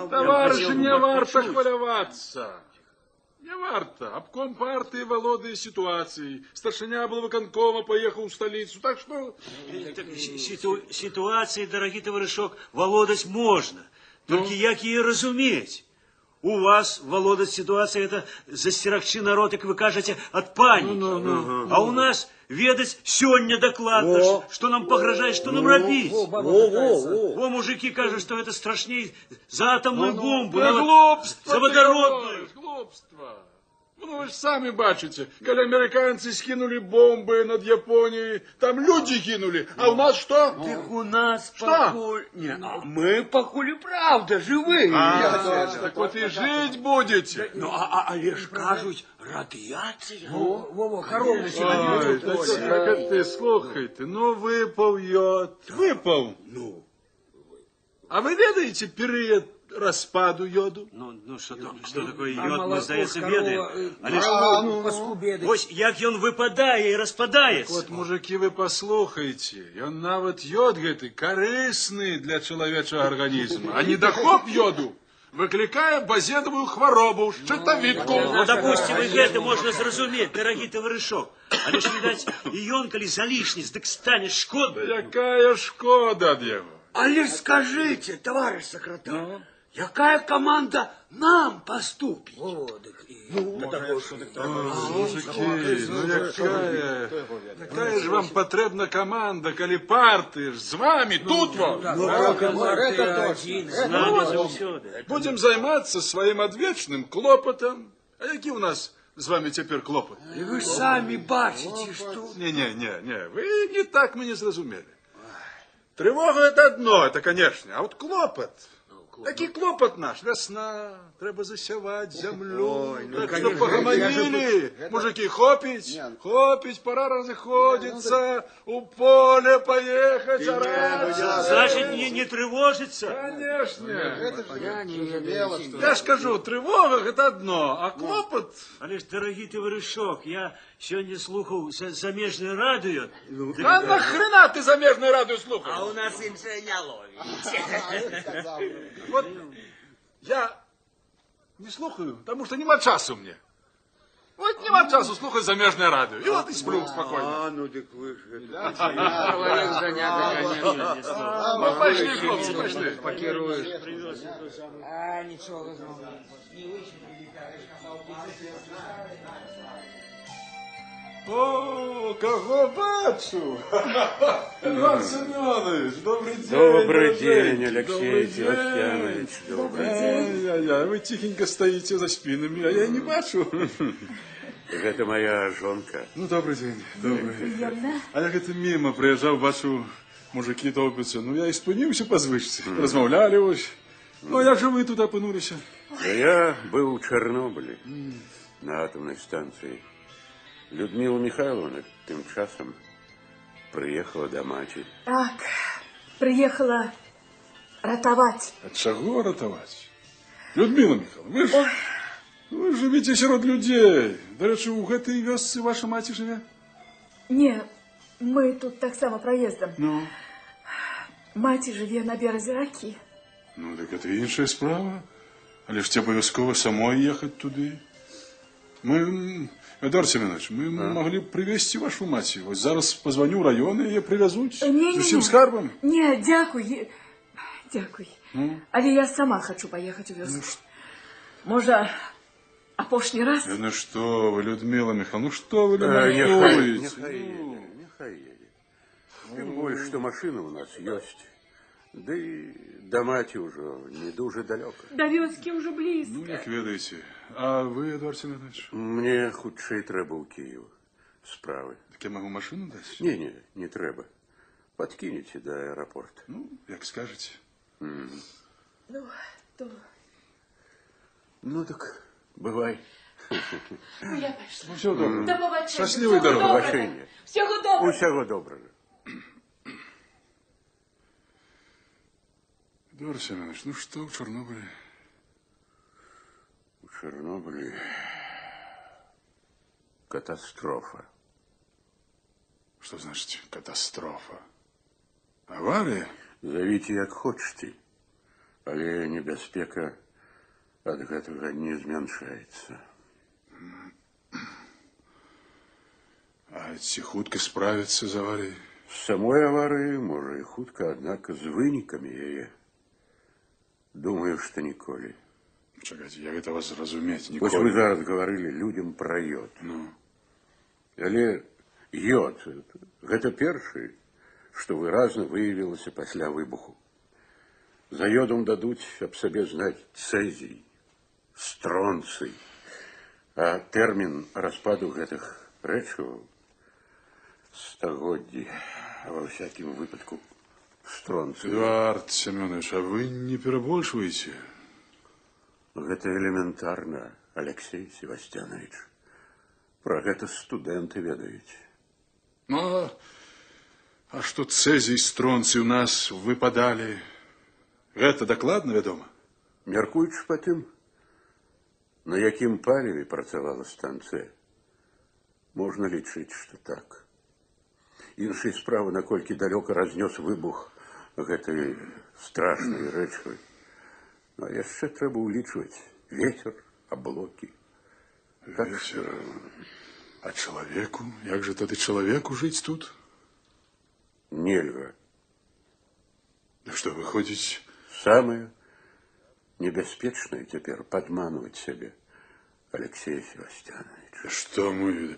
Товарищи, не варта хвалявацца. Не варта. Обком партии валодае ситуацией. Старшыня облвыконкома поехал в столицу. Так что... Ситуацией, дорогі товаришок, володать можно. Только як ее разуметь? У вас володать ситуацией, это застерегчи народ, как вы кажете, от паники. А у нас ведать сегодня докладно, что нам погрожает, что нам робить. Во, мужики кажут, что это страшней за атомную бомбу, глупство, за водородную. Глупство. Ну, вы же сами бачите, когда американцы скинули бомбы над Японией, там люди кинули, а у нас что? Так у нас что? Пакуль... Не, а мы пакуль и правда живые. Так вот и жить будете. Ну, але ж кажуть, радиация. Во-во, корову себе. Ты, слухай ты, ну выпал йод, выпал. Ну. А вы ведаете период распаду йоду? Ну, что такое йод, мы, здаецца, ведаем. Але ж, вось, як ён выпадае і распадаецца. Так вот, мужики, вы паслухайце, ён нават йод гэты карысны для чалавечага арганізма, а недахоп йоду выклікае базедовую хваробу, шчытавідку. Ну, допустим, і гэта можна зразумець, дарагі таварышок. Але ж, відаць, і ён, калі залішніць, дык стане шкодным. Да якая шкода ад яго? Але ж скажите, товарищ секретарь, якая команда нам поступит? Мужики, ну якая ж вам патрэбна команда, калі партыя ж з вами тут во? Будем займацца сваім адвечным клопатам. А які у нас з вами цяпер клопат? Вы ж самі бачыце, што... Не, вы не так мяне зразумелі. Тревога это одно, это конечно, а вот клопот... Такі клопат наш, вясна, трэба засяваць зямлю. Ой, ну, Так што конечно, пагаманілі, я же- мужыкі, хопіць, хопіць, пора разыходзіцца, у поле паехаць, араць. Значит, не тревожиться? Конечно. Я не ведаю. Я ж кажу, трывога гэта адно, а клопат... Але ж, дарагі таварышок, я сёння слухаў замежнае радыё. А нахрена ты замежнае радыё слухаеш? А у нас іншае не ловіць. Вот я не слухаю, таму што няма часу мне. Вот няма часу слухаць замежнае радыё. І вот і сплю спакойна. А, ну дык вы ж... Чалавек заняты, конечно. Ну, пайшлі, хлопцы, пайшлі. Пакіруеш. А, нічога зноў. О, каго бачу! Иван Семенович, добрый день! Добрый дороженький, день, Алексей добрый Севастьянович, добрый день. Ай-яй-яй, вы ціхенька стаіце за спінамі, а я не бачу. Гэта моя жонка. Ну, добрый день, добрый. А я гэта мимо прыязджаў, бачу, мужыкі топяцца. Ну, я і спыніўся па звычцы. Размаўлялі вось. Ну, а як жа вы тут апынуліся? Да я быў у Чарнобылі на атамнай станцыі. Людмила Михайловна тым часам прыехала да маці. Так, прыехала ратаваць. Ад чаго ратаваць? Людмила Михайловна, вы ж жывіце сярод людзей. Дарэчы, у гэтай вёсцы ваша маці жыве? Не, мы тут таксама праездам. Ну? Маці жыве на беразе ракі. Ну, так это іншая справа. Але ж ці абавязкова самой ехаць туды. Мы, Эдуард Семенович, мы маглі б прывезці вашу маці. Вось зараз пазваню ў раён, і яе прывязуць Не-не-не. з усім скарбам. Не, дзякуй. Дзякуй. Ну? Але я сама хачу паехаць у вёску. Можа, апошні раз? Да ну што вы, Людмила Михайловна, ну што вы Няхай, лямантуеце? няхай едзе, няхай едзе. Тым больш, што машына ў нас ёсць. Да і да маці ўжо не дужа далёка. Да вёскі ўжо блізка. Ну, як ведаеце. А вы, Эдуард Семенович? Мне хутчэй трэба ў Кіеў. Справы. Так я магу машыну даць? Не, не, не трэба. Падкінеце да аэрапорта. Ну, як скажаце. Ну, то... Ну, так бывай. Ну, я пайшла. Ну, усяго добрага. Да пабачэння. Шчаслівай Усяго дарогі. добрага. Пабачэння. Усяго добрага. Усяго добрага. Эдуард Семенович, ну што ў Чарнобылі? У Чарнобылі катастрофа. Што значыць катастрофа? Аварыя? Завіце як хочаце, але небяспека ад гэтага не змяншаецца. А ці хутка справіцца з аварыяй? З самой аварыяй, можа, і хутка, аднак з вынікамі яе. Думаю, што ніколі. Чакайце, як гэта вас зразумець Вось вы ніколі? зараз гаварылі людзям пра йод. Ну. Але йод гэта першы, што выразна выявілася пасля выбуху. За йодам дадуць аб сабе знаць цэзій, стронцый. А тэрмін распаду гэтых рэчываў стагоддзі, а ва ўсякім выпадку стронцый. Эдуард Семенович, а вы не перабольшваеце? Гэта элементарна, Алексей Севастьянович. Пра гэта студэнты ведаюць. Ну, а што цэзій, стронцый у нас выпадалі, гэта дакладна вядома? Мяркуючы па тым, на якім паліве працавала станцыя, можна лічыць, што так. Іншая справа, наколькі далёка разнёс выбух гэтай страшнай рэчывы. Ну, а яшчэ трэба ўлічваць ветер, аблокі. Так Ветер. А чалавеку? Як жа тады чалавеку жыць тут? Нельга. Да што, выходзіць... Самае небяспечнае цяпер падманваць сябе, Алексей Севастьянович. Да што мы...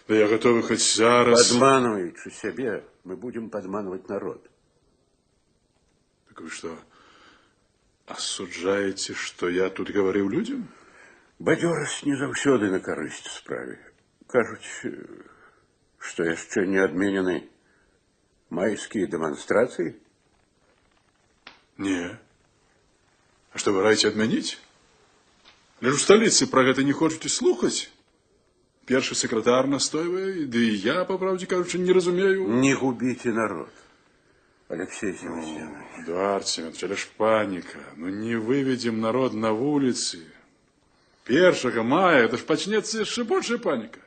Да я гатовы хоць зараз... Падманваючы сябе, мы будзем падманваць народ. Так вы што, асуджаеце, што я тут гаварыў людзям? Бадзёрасць не заўсёды на карысць справе. Кажуць, што яшчэ не адменены майскія дэманстрацыі? Не. А што вы раіце адмяніць? Але ж у сталіцы пра гэта не хочуць і слухаць. Першы сакратар настойвае, ды і я, па праўдзе кажучы, не разумею. Не губіце народ, Алексей Севастьянович. Эдуард Семенович, але ж паніка. Ну не выведзем народ на вуліцы. 1 мая, это ж пачнецца яшчэ большая паніка.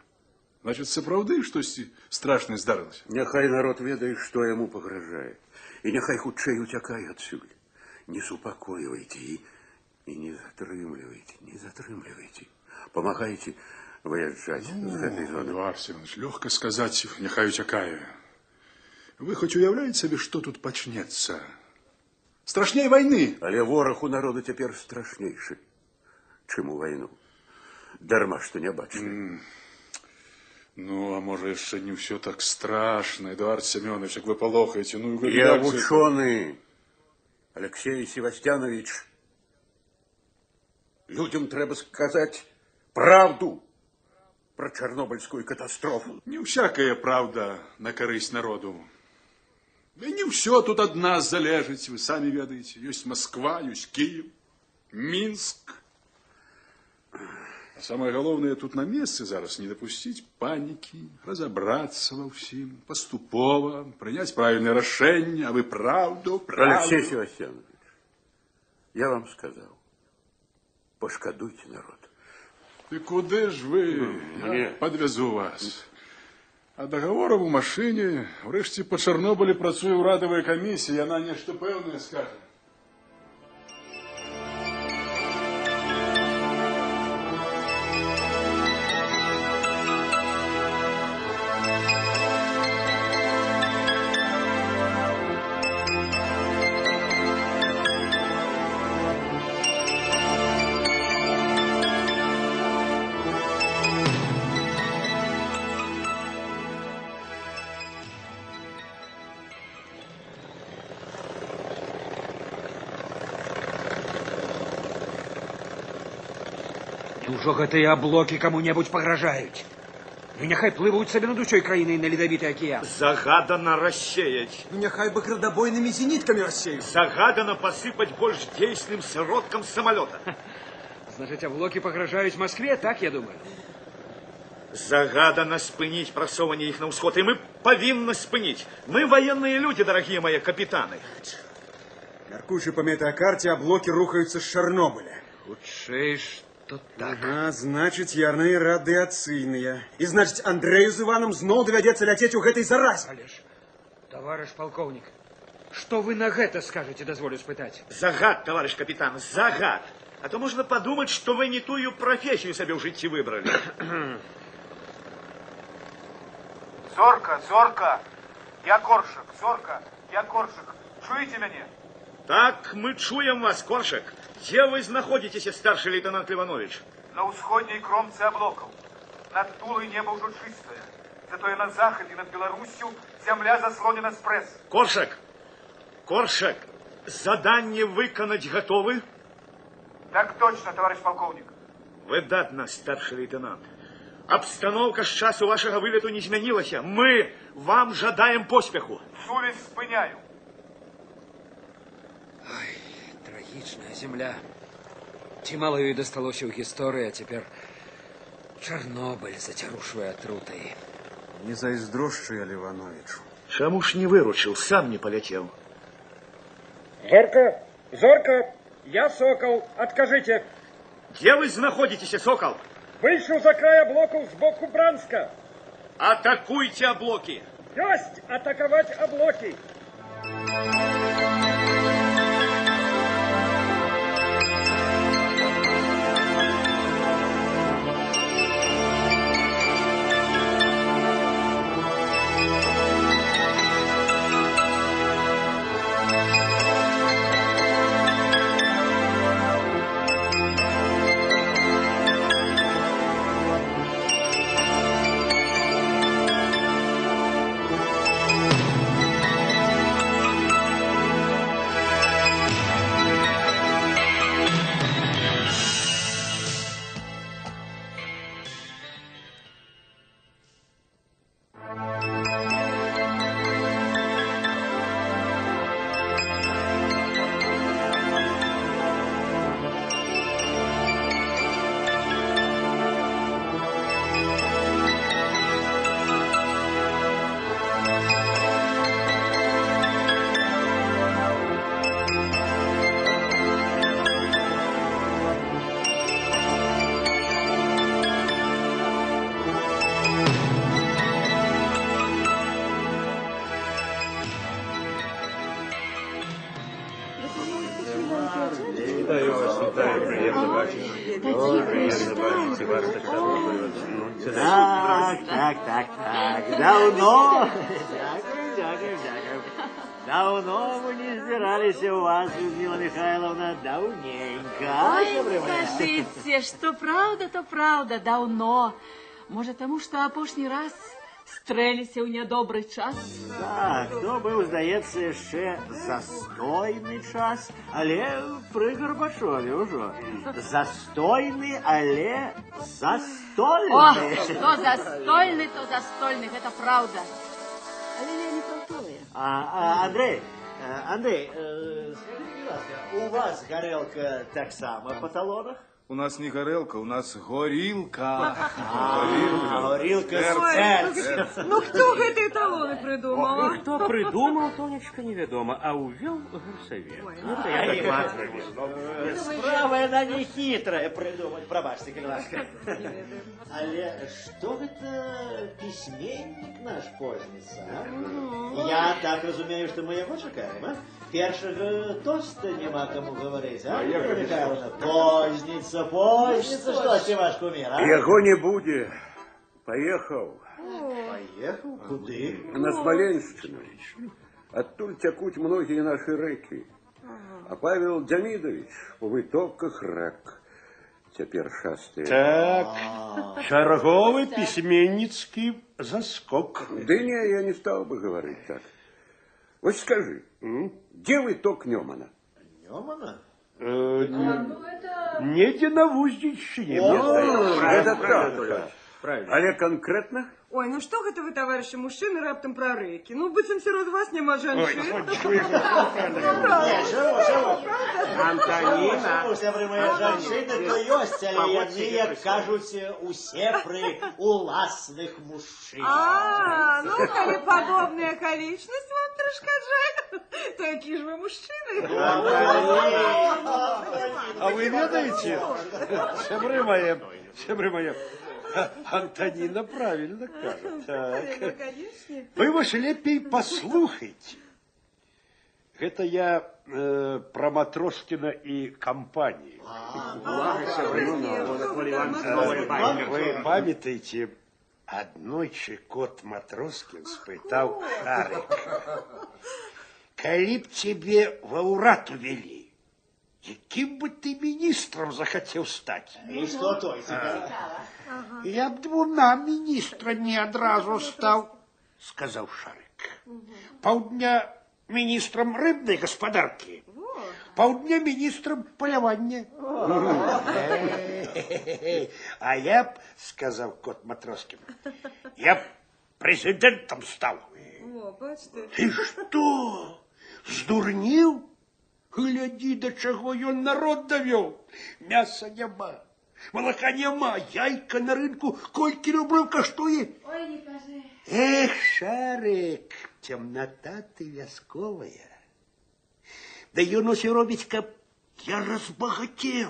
Значит, сапраўды штосьці страшнае здарылася. Няхай народ ведае, што яму пагражае. І няхай хутчэй уцякае адсюль. Не супакойвайце і не затрымлівайце, не затрымлівайце. Памагайце выязджаць з гэтай зоны. Эдуард Семенович, лёгка сказаць, няхай уцякае. Вы хоць уяўляеце сабе, што тут пачнецца? Страшней вайны! Але вораг у народа цяпер страшнейшы, чым у вайну. Дарма, што не бачны. Ну, а можа, яшчэ не ўсё так страшна, Эдуард Семенович, як вы палохаеце. Ну, я вучоны, Алексей Севастьянович. Людям трэба сказаць праўду пра Чарнобыльскую катастрофу. Не ўсякая праўда на карысць народу. Да і не ўсё тут ад нас залежыць, вы самі ведаеце. Ёсць Масква, ёсць Кіев, Мінск. А самае галоўнае тут на месцы зараз не дапусціць панікі, разабрацца ва ўсім, паступова, прыняць правільнае рашэнне, а вы праўду, праўду. Алексей Севастьянович, я вам сказаў, пашкадуйце народ. Ды куды ж вы? Я падвязу вас. А дагаворам у машыне, урэшце па Чарнобылі працуе ўрадавая камісія, яна нешта пэўнае скажа. Няўжо гэтыя аблокі каму-небудзь пагражаюць? Ну, няхай плывуць сабе над усёй краінай на ледавіты акіян. Загадана рассеять. Ну, няхай бы градабойнымі зеніткамі рассеюць. Загадана пасыпаць больш дзейсным сродкам самалёта. Значыць, аблокі пагражаюць Маскве, так, я думаю? Загадана спыніць прасоўванне іх на ўсход, і мы павінны спыніць. Мы ваенныя людзі, дарагія мае капітаны. Мяркуючы па метэакарце, аблокі рухаюцца з Чарнобыля. Хутчэй, што так. Ага, значыць, яны радыяцыйныя. І значыць, Андрэю з Іванам зноў давядзецца ляцець у гэтай заразе. Але ж, таварыш палкоўнік, што вы на гэта скажаце, дазволю спытаць? Загад, таварыш капітан, загад. А то можна падумаць, што вы не тую прафесію сабе ў жыцці выбралі. Зорка, Зорка, я Коршак, Зорка, я Коршак. Чуеце мяне? Так, мы чуем вас, Коршак. Дзе вы знаходзіцеся, старшы лейтенант Леванович? На ўсходняй кромцы аблокаў. Над Тулай неба ўжо чыстае. Затое на захадзе над Беларуссю зямля заслонена спрэс. Коршак! Коршак, заданне выканаць гатовы? Так точно, товарищ полковник. Выдатна, старшы лейтенант. Абстаноўка з часу вашага вылету не змянілася. Мы вам жадаем поспеху. Сувязь спыняю. Ой, трагічная зямля. Ці мала ёй дасталося ў гісторыі, а цяпер Чарнобыль зацярушвае атрутай. Не зайздрошчу я Левановичу. Чаму ж не выручыў, сам не паляцеў? Зорка, Зорка, я Сокол, адкажыце. Дзе вы знаходзіцеся, Сокол? Выйшаў за край аблокаў з боку Бранска. Атакуйте аблокі. Ёсць, атакаваць аблокі. Так, так, так, так. Даўно. Дзякую, дзякую, дзякую. Даўно мы не збіраліся ў вас, Людміла Міхайлаўна, даўненька. Ой, скажыце, што праўда, то праўда, даўно. Можа, таму, што апошні раз стрэліся ў нядобры час? Так, то быў, здаецца, яшчэ застойны час, але пры Гарбачове ўжо. Застойны, але застольны. О, што застольны, то застольны, гэта праўда. Але я не пра тое. Андрэй, Андрэй, скажыце, будзь ласка, у вас гарэлка таксама па талонах? У нас не гарэлка, у нас горілка. Горілка з Ой, сэрцем. Ну хто гэтыя талоны прыдумаў? а? Хто прыдумаў, Тонечка, невядома, а ўвёў гарсавет. Ну, то я дакладна ведаю. Справа яна не хітрая прыдумаць, прабачце, калі ласка. Але што гэта пісьменнік наш позніцца, а? Я так разумею, што мы яго чакаем, а? Першага тоста няма каму гаварыць, а? Міхайлаўна? Позніцца, позніцца, штосьці ваш кумір, а? Яго не будзе. Паехаў. Паехаў? Куды? На Смаленшчыну. Адтуль цякуць многія нашы рэкі. А Павел Дзямідавіч у вытоках рэк цяпер шастае. Так, чарговы пісьменніцкі заскок. Ды не, я не стаў бы гаварыць так. Вось скажы, дзе выток Нёмана? Нёмана? Недзе на Вуздзейшчыне, мне здаецца. Гэта так. Але канкрэтна? Ой, ну што гэта вы, таварышы мужчыны, раптам пра рэкі? Ну, быццам сярод вас няма жанчын. Не, чаму, чаму? Антаніна. Чаму, сябры мае, жанчыны то ёсць, але яны, як кажуць, усе пры уласных мужчынах. А, ну, калі падобная акалічнасць вам перашкаджае, то які ж вы мужчыны? А вы ведаеце, сябры мае, Антаніна правільна кажа. Так. Ну, канечне. Вы вось лепей паслухайце. Гэта я пра Матроскіна і кампанію. Вы памятаеце, аднойчы кот Матроскін спытаў Шарыка: калі б цябе ва ўрад увялі, якім бы ты міністрам захацеў стаць? І што той цікава? Я б двума міністрамі адразу стаў, сказаў Шарык. Паўдня міністрам рыбнай гаспадаркі, паўдня міністрам палявання. А я б, сказаў кот Матроскін, я б прэзідэнтам стаў. О, бачыце. Ты што, здурнеў? Глядзі, да чаго ён народ давёў. Мяса няма, малака няма, яйка на рынку колькі рублёў каштуе. Ой, не кажы. Эх, Шарык, цемната ты вясковая. Да ён усё робіць, каб я разбагацеў.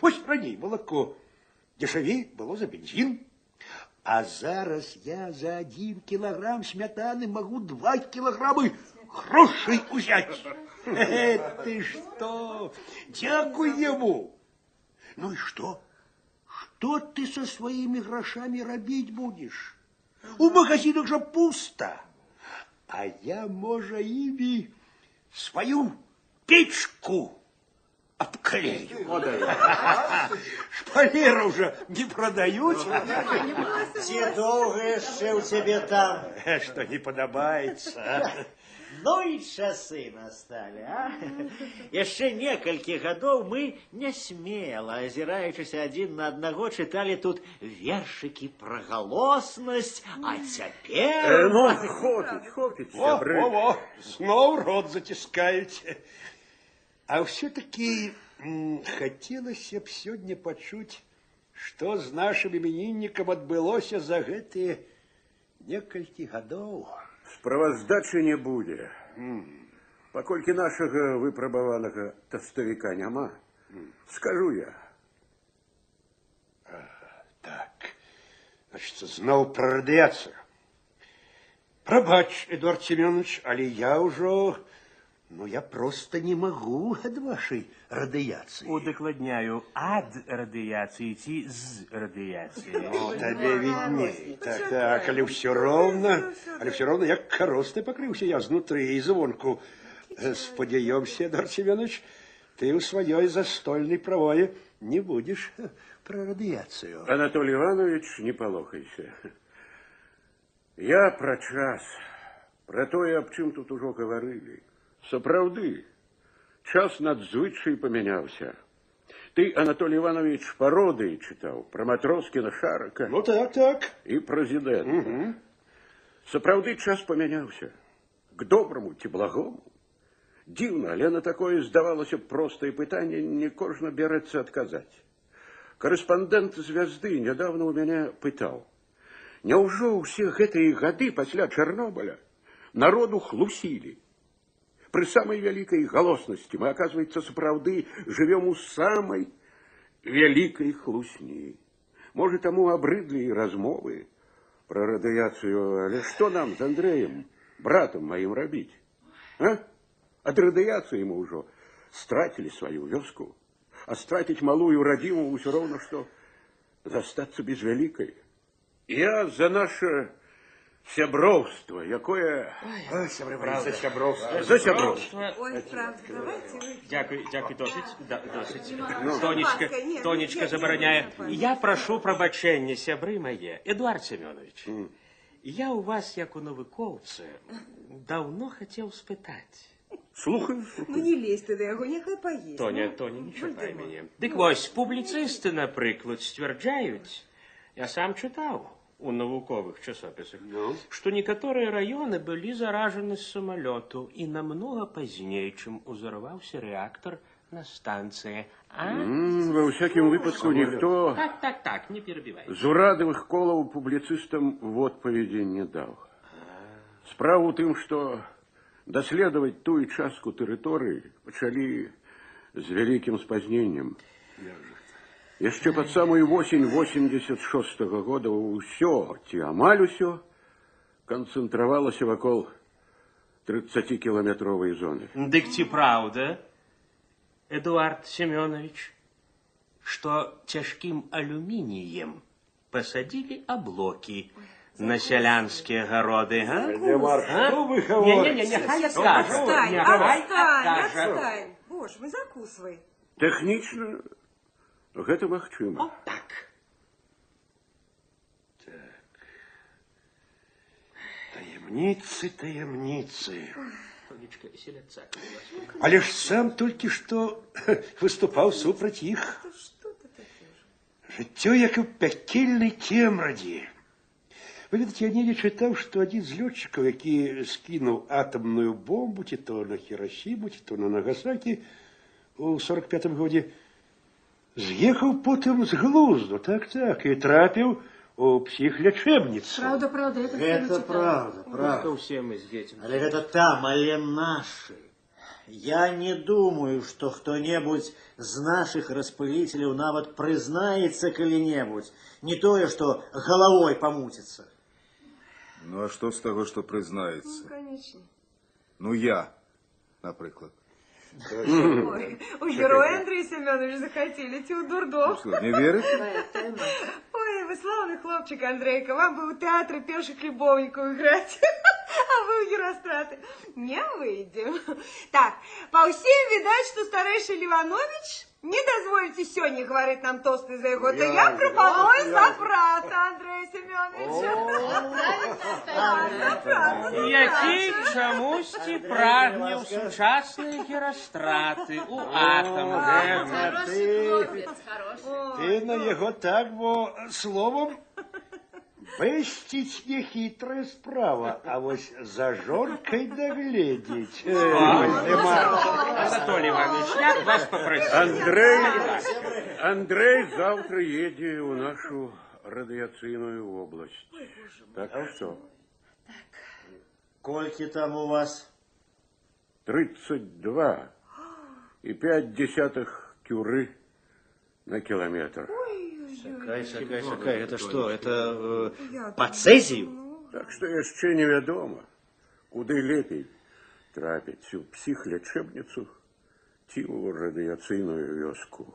Вось раней малако дзешавей было за бензін, а зараз я за 1 кілаграм смятаны магу 2 кілаграмы грошай узяць. Ты што? Дзякуй яму. Ну і што? Што ты са сваімі грашамі рабіць будзеш? У магазинах жа пуста. А я, можа, імі сваю печку абклею. Шпалераў жа не прадаюць. Ці доўга яшчэ ў цябе там? Што не падабаецца, а? Ну і часы насталі, а? Яшчэ некалькі гадоў мы нясмела, азіраючыся адзін на аднаго, чыталі тут вершыкі пра галоснасць, а цяпер... Ну, хопіць, хопіць, Во, сябры. во, во, зноў рот заціскаюць. А ўсё-такі хацелася б сёння пачуць, што з нашым іменіннікам адбылося за гэтыя некалькі гадоў. Справаздачы не будзе. Паколькі нашага выпрабаванага таставіка няма, скажу я. Так, значит, зноў пра радыяцыю. Прабач, Эдуард Семёнович, але я ўжо Ну, я проста не магу ад вашай радыяцыі. Удакладняю, ад радыяцыі ці з радыяцыі. Ну, табе відней. Так, так, але ўсё роўна, як каростай пакрыўся я знутры і звонку. Спадзяёмся, Эдуард Семёнович, ты ў сваёй застольнай правое не будзеш пра радыяцыю. Анатолий Иванович, не палохайся. Я пра час, пра тое, аб чым тут ужо гаварылі. Сапраўды, час надзвычай памяняўся. Ты, Анатолий Иванович, пародыі чытаў пра Матроскіна, Шарака. Ну так, так. І прэзідэнта. Угу. Сапраўды час памяняўся. К добраму ці благому. Дзіўна, але на такое, здавалася б, простае пытанне не кожны бярэцца адказаць. Карэспандэнт «Звязды» нядаўна ў мяне пытаў: няўжо ўсе гэтыя гады пасля Чарнобыля народу хлусілі? Пры самай вялікай галоснасці мы, оказывается, сапраўды жывём у самай вялікай хлусні. Можа, таму абрыдлі і размовы пра радыяцыю, але што нам з Андрэем, братам маім, рабіць? А? Ад радыяцыі мы ўжо страцілі сваю вёску, а страціць малую радзіму ўсё роўна, што застацца без вялікай. Я за наше сяброўства, якое... Ой, сябры, за сяброўства. За сяброўства. Ой, правда, давайте выпьем. Дякую, дякую, досыць, да, досыць. Ну, Тонечка, ласка, нет, Тонечка нет, забараняе. нет, нет. Я прашу прабачэння, сябры мае. Эдуард Семёнович, я у вас, як у навукоўца, даўно хацеў спытаць. Слухаю. Ну не лезь ты да яго, няхай паесць. Тоня, ну. Тоня, не чапай Вальдемар. мяне. Дык вось, публіцысты, напрыклад, сцвярджаюць, я сам чытаў у навуковых часопісах, што некаторыя раёны былі заражаны з самалёту і намнога пазней, чым узарваўся рэактар на станцыі. А? Ва ўсякім выпадку ніхто Так, так, так, не перабівай. з урадавых колаў публіцыстам водпаведзі не даў. Справа ў тым, што даследаваць тую частку тэрыторыі пачалі з вялікім спазненнем. Яшчэ пад самую восень 86-го года ўсё, ці амаль усё, канцэнтравалася вакол 30-кіламетровай зоны. Дык ці праўда, Эдуард Семёнович, што цяжкім алюмініем пасадзілі аблокі на сялянскія гароды, га? Вальдемар, А? што вы гаворыце? Не-не-не, няхай адкажа. Отстань, Няхай отстань, адкажа. отстань. Боже мой, закусывай. Тэхнічна гэта магчыма. О, так. Таямніцы, таямніцы. Тонечка, селядца, калі ласка. Але ж сам толькі што выступаў супраць іх. Жыццё як у пякельнай цемрадзі. Вы ведаеце, я недзе чытаў, што адзін з лётчыкаў, які скінуў атамную бомбу, ці то на Хірасіму, ці то на Нагасакі у 45-м годзе, з'ехаў потым з глузду, так, так, і трапіў у псіхлячэбніцу. Праўда, праўда, я таксама Гэта чытала. правда, правда. Усе мы з дзецьмі. Але гэта там, але нашы. Я не думаю, што хто-небудзь з нашых распылителяў нават прызнаецца калі-небудзь. Не тое, што галавой памуціцца. Ну, а што з таго, што прызнаецца? Ну, конечно. Ну, я, напрыклад. Ой, у героя Андрей Семенович захотели, ці ў дурдом. Што, не верыце? Ой, вы славный хлопчик, Андрейка. Вам бы ў тэатры першых любовнікаў играть. А вы ў Геростраты. Не выйдем. Так, па ўсім відаць, што старэйшы Ливанович не дазволіце сёння гаварыць нам тосты за яго, то я прапаную за брата Андрея Семеновича. За брата, за Які брата. чамусьці прагне ў сучасныя герастраты, у атам. Хороший хлопец, хороший. Ты на яго так, бо словом, бэсціць нехітрая справа, а вось за жонкай дагледзець. Вальдемар. Анатолий Иванович, я б вас попросил. Андрей завтра едзе ў нашу радыяцыйную вобласць. Так што? Колькі там у вас? 32,5 кюры на кіламетр. Чакай, чакай, чакай, это что, это по цезию? Так што яшчэ невядома, куды лепей. Трапіць у псіхлячэбніцу ці ў радыяцыйную вёску.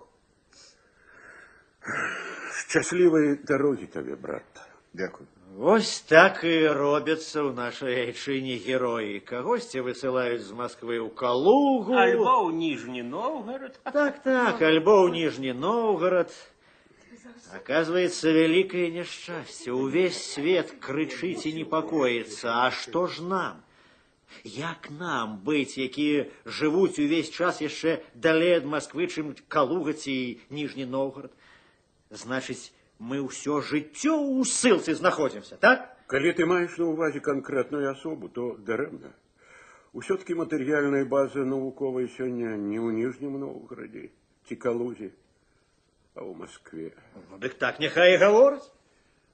Шчаслівай дарогі табе, брат. Дзякую. Вось так і робяцца ў нашай айчыне героі. Кагосьці высылаюць з Масквы ў Калугу. Альбо ў Ніжні Новгород. Так, так, альбо ў Ніжні Новгород. Оказывается, вялікае няшчасце. Увесь свет крычыць і непакоіцца. А што ж нам? Як нам быць, якія жывуць увесь час яшчэ далей ад Масквы, чым Калуга ці Ніжні Новгород? Значыць, мы ўсё жыццё ў ссылцы знаходзімся, так? Калі ты маеш на ўвазе канкрэтную асобу, то дарэмна. Усё-такі матэрыяльная база навуковая сёння не ў Ніжнім Новгородзе ці Калузе, а ў Маскве. Ну, дык так няхай і гавораць.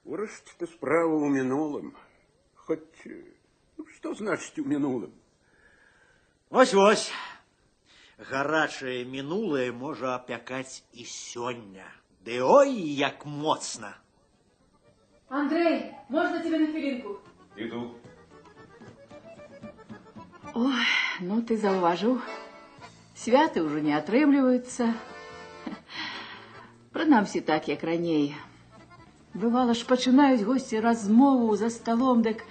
Урэшце-то справа ў мінулым. Хоць, ну, што значыць у мінулым? Вось-вось. Гарачае мінулае можа апякаць і сёння. Ды ой, як моцна. Андрей, можно тебя на хвилинку? Іду. Ой, ну ты заўважыў. Святы ўжо не атрымліваюцца. Прынамсі так, як раней. Бывала ж, пачынаюць госці размову за сталом, дык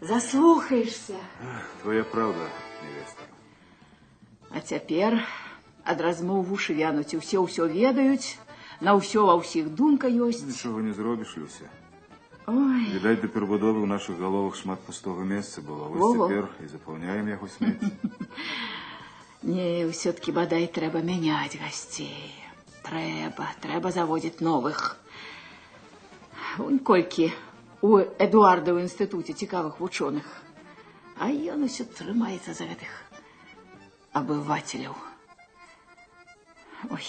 заслухаешся. Твоя праўда, невеста. А цяпер ад размоў вушы вянуць, і ўсе ўсё ведаюць, на ўсё ва ўсіх думка ёсць. Нічога не зробіш, Люся. Ой. Відаць, да перабудовы ў нашых галовах шмат пустога месца было. Вось Во-во. цяпер і запаўняем яго смецце. Не, ўсё-такі, бадай, трэба мяняць гасцей. Трэба заводзіць новых. Унь колькі у Эдуарда ў інстытуце цікавых вучоных. А ён усё трымаецца за гэтых абывацеляў. Ой,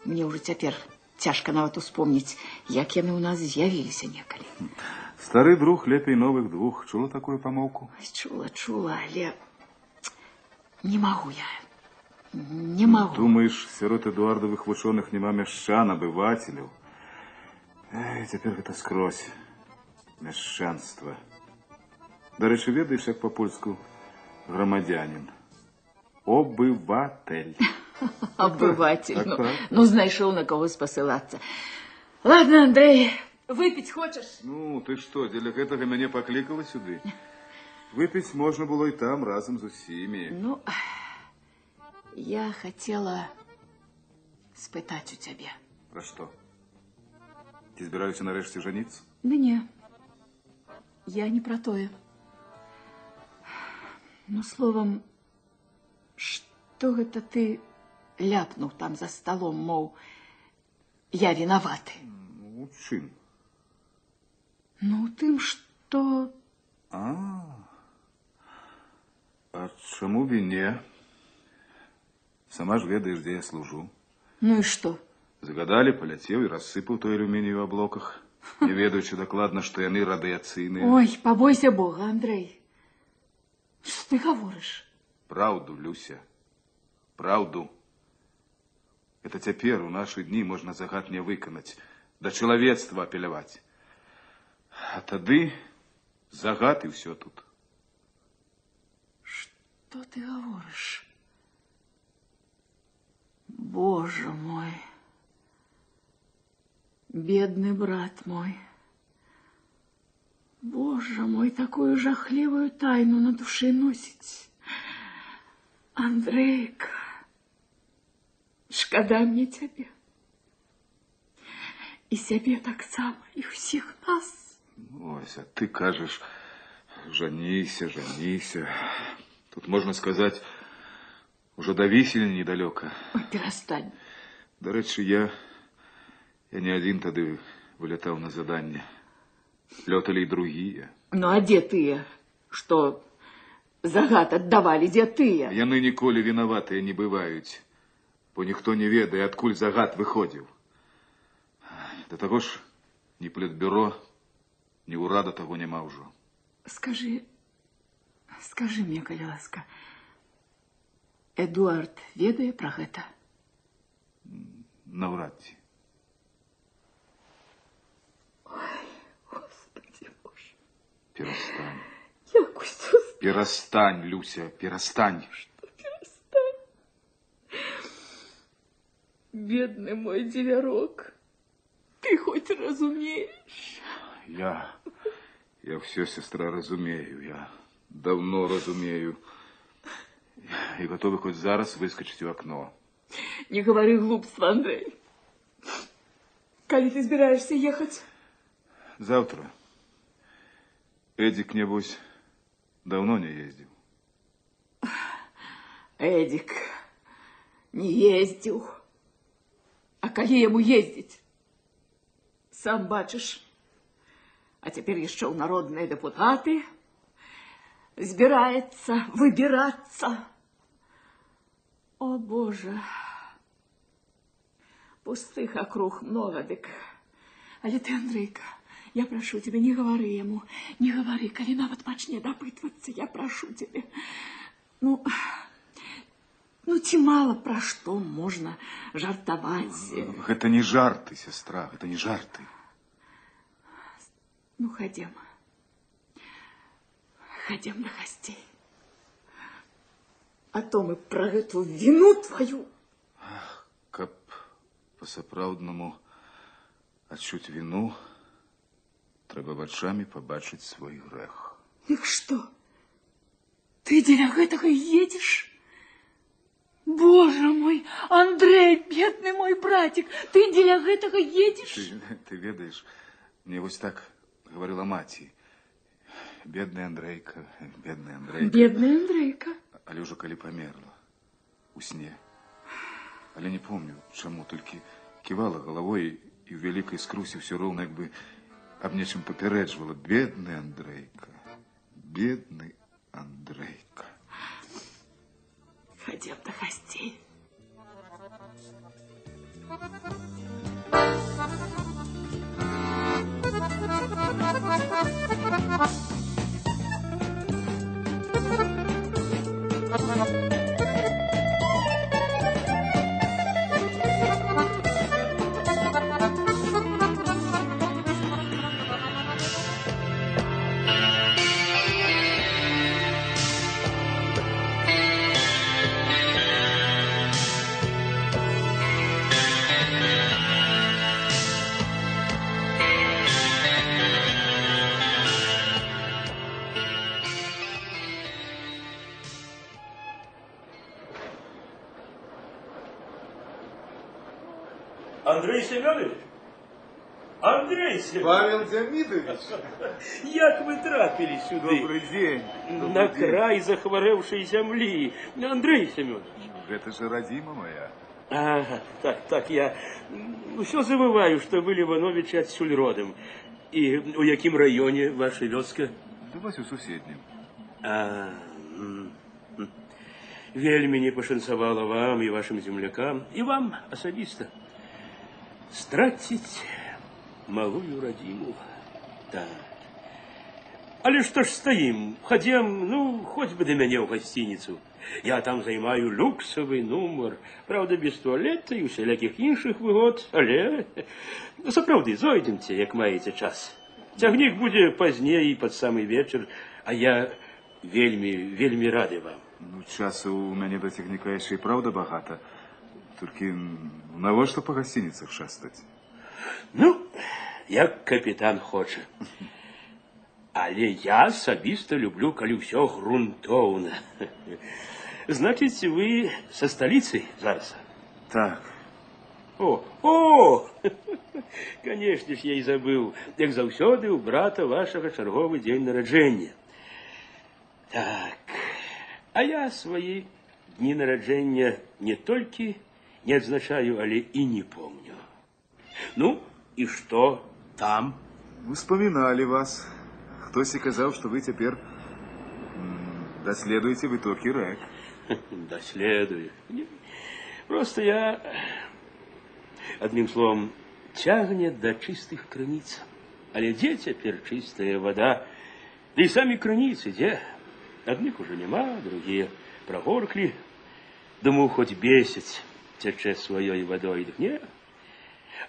мне ўжо цяпер цяжка нават успомніць, як яны ў нас з'явіліся некалі. Стары друг лепей новых двух. Чула такую памоўку? Чула, чула, але не магу я. Не магу. Думаеш, сярод Эдуардавых вучоных няма мяшчан, абывацеляў? Эй, цяпер гэта скрозь. Мяшчанства. Дарэчы, ведаеш, як па-польску грамадзянін? Обыватель. Обыватель. Так, Ну, так. ну, знайшоў на каго спасылацца. Ладно, Андрей, выпіць хочаш? Ну, ты што, дзеля гэтага мяне паклікала сюды? Выпіць можна было і там, разам з усімі. Ну, я хацела спытаць у цябе. Пра што? Ці збіраюся нарэшце жаніцца? Да не, я не пра тое. Ну, словам, што гэта ты ляпнуў там за сталом, моў, я вінаваты? Ну, у чым? Ну, у тым, што... А чаму б і не? Сама ж ведаеш, дзе я служу. Ну і што? Загадалі, паляцеў і рассыпаў той алюміній у аблоках, не ведаючы дакладна, што яны радыяцыйныя. Ой, пабойся Бога, Андрей. Што ты гаворыш? Праўду, Люся, праўду. Это цяпер, у нашы дні, можна загад не выканаць, да чалавецтва апеляваць. А тады загад і ўсё тут. Што ты гаворыш? Боже мой, бедны брат мой. Боже мой, такую жахлівую тайну на душы носіць. Андрейка, шкада мне цябе. І сябе таксама, і ўсіх нас. Ось, а ты кажаш, жаніся, жаніся. Тут можна сказаць, ужо да весілля недалёка. Ой, перастань. Дарэчы, я не адзін тады вылятаў на заданне. Лёталі і другія. Ну, а дзе тыя, што загад аддавалі, дзе тыя? Яны ніколі вінаватыя не бываюць, бо ніхто не ведае, адкуль загад выходзіў. Да таго ж, ні палітбюро, ні ўрада таго няма ўжо. Скажы, скажы мне, калі ласка, Эдуард ведае пра гэта? Наўрад ці. Ой, Господи Боже. Перастань. Як усё страшна. Перастань, Люся, перастань. Што перастань? Бедны мой дзевярок, ты хоць разумееш? Я все, сестра, разумею. Я давно разумею. І гатовы хоць зараз выскочыць у акно. Не говори глупства, Андрей. Калі ты збіраешся ехаць? Завтра. Эдик, небось, давно не ездил. Эдик не ездил. А калі яму ездзіць? Сам бачыш. А цяпер яшчэ ў народныя дэпутаты збіраецца выбірацца. О, Боже, пустых округ много, дык. Але ты, Андрейка, я прошу тебя, не говори ему, не говори, калі нават пачне дапытвацца, я прошу тебя. Ну, ці мала пра што можна жартаваць. Гэта не жарты, сестра, гэта не жарты. Ну, хадзем. Хадзем на гасцей. А то мы пра гэту віну твою. Ах, каб па-сапраўднаму адчуць віну, трэба вачамі пабачыць свой грэх. Дык што, ты дзеля гэтага едзеш? Боже мой, Андрей, бедны мой братик, ты дзеля гэтага едзеш? Ты ведаеш, мне вось так гаварыла маці. Бедны Андрейка, бедны Андрейка. Бедны Андрейка. Але ўжо калі памерла, у сне. Але не помню, чаму, толькі ківала галавой і ў вялікай скрусе ўсё роўна як бы аб нечым папярэджвала. Бедны Андрейка, бедны Андрейка. Хадзем да гасцей. Андрей Семенович? Андрей Семенович! Павел Демидович! Як вы трапілі сюды? Добрый день! На край захварэўшай зямлі. Андрей Семенович! Гэта же радзіма моя. Ага, так, я ўсё забываю, што вы, Левановичи, адсюль родам. І ў якім раёне ваша вёска? Да вось у суседнім. А, вельмі не пашанцавала вам і вашым землякам, і вам асабіста. Страціць малую радзіму. Так. Але што ж стаім? Хадзем, ну, хоць бы да мяне ў гасцініцу. Я там займаю люксавы нумар. Праўда, без туалета і усялякіх іншых выгод, але сапраўды зойдземце, як маеце час. Цягнік будзе пазней пад самы вечар, а я вельмі, вельмі рады вам. Ну, часу у мяне да цягніка яшчэ і праўда багата. Толькі навошта па гасцініцах шастаць? Ну, як капітан хоча. Але я асабіста люблю, калі ўсё грунтоўна. Значыць, вы са сталіцы зараз? Так. О, о! Канешне ж, я і забыў. Як заўсёды, у брата вашага чарговы дзень нараджэння. Так, а я свае дні нараджэння не толькі не адзначаю, але і не помню. Ну, і што там? Успаміналі вас. Хтось і казаў, што вы цяпер даследуеце вытокі рэк. Даследую. Просто я, адным словом, цягне да чыстых крыніц. Але дзе цяпер чыстая вада? Да і самі крыніцы, дзе? Адных ужо няма, другія прагорклі. Думаў, хоць бесяць цячэ сваёй вадой. Дык не.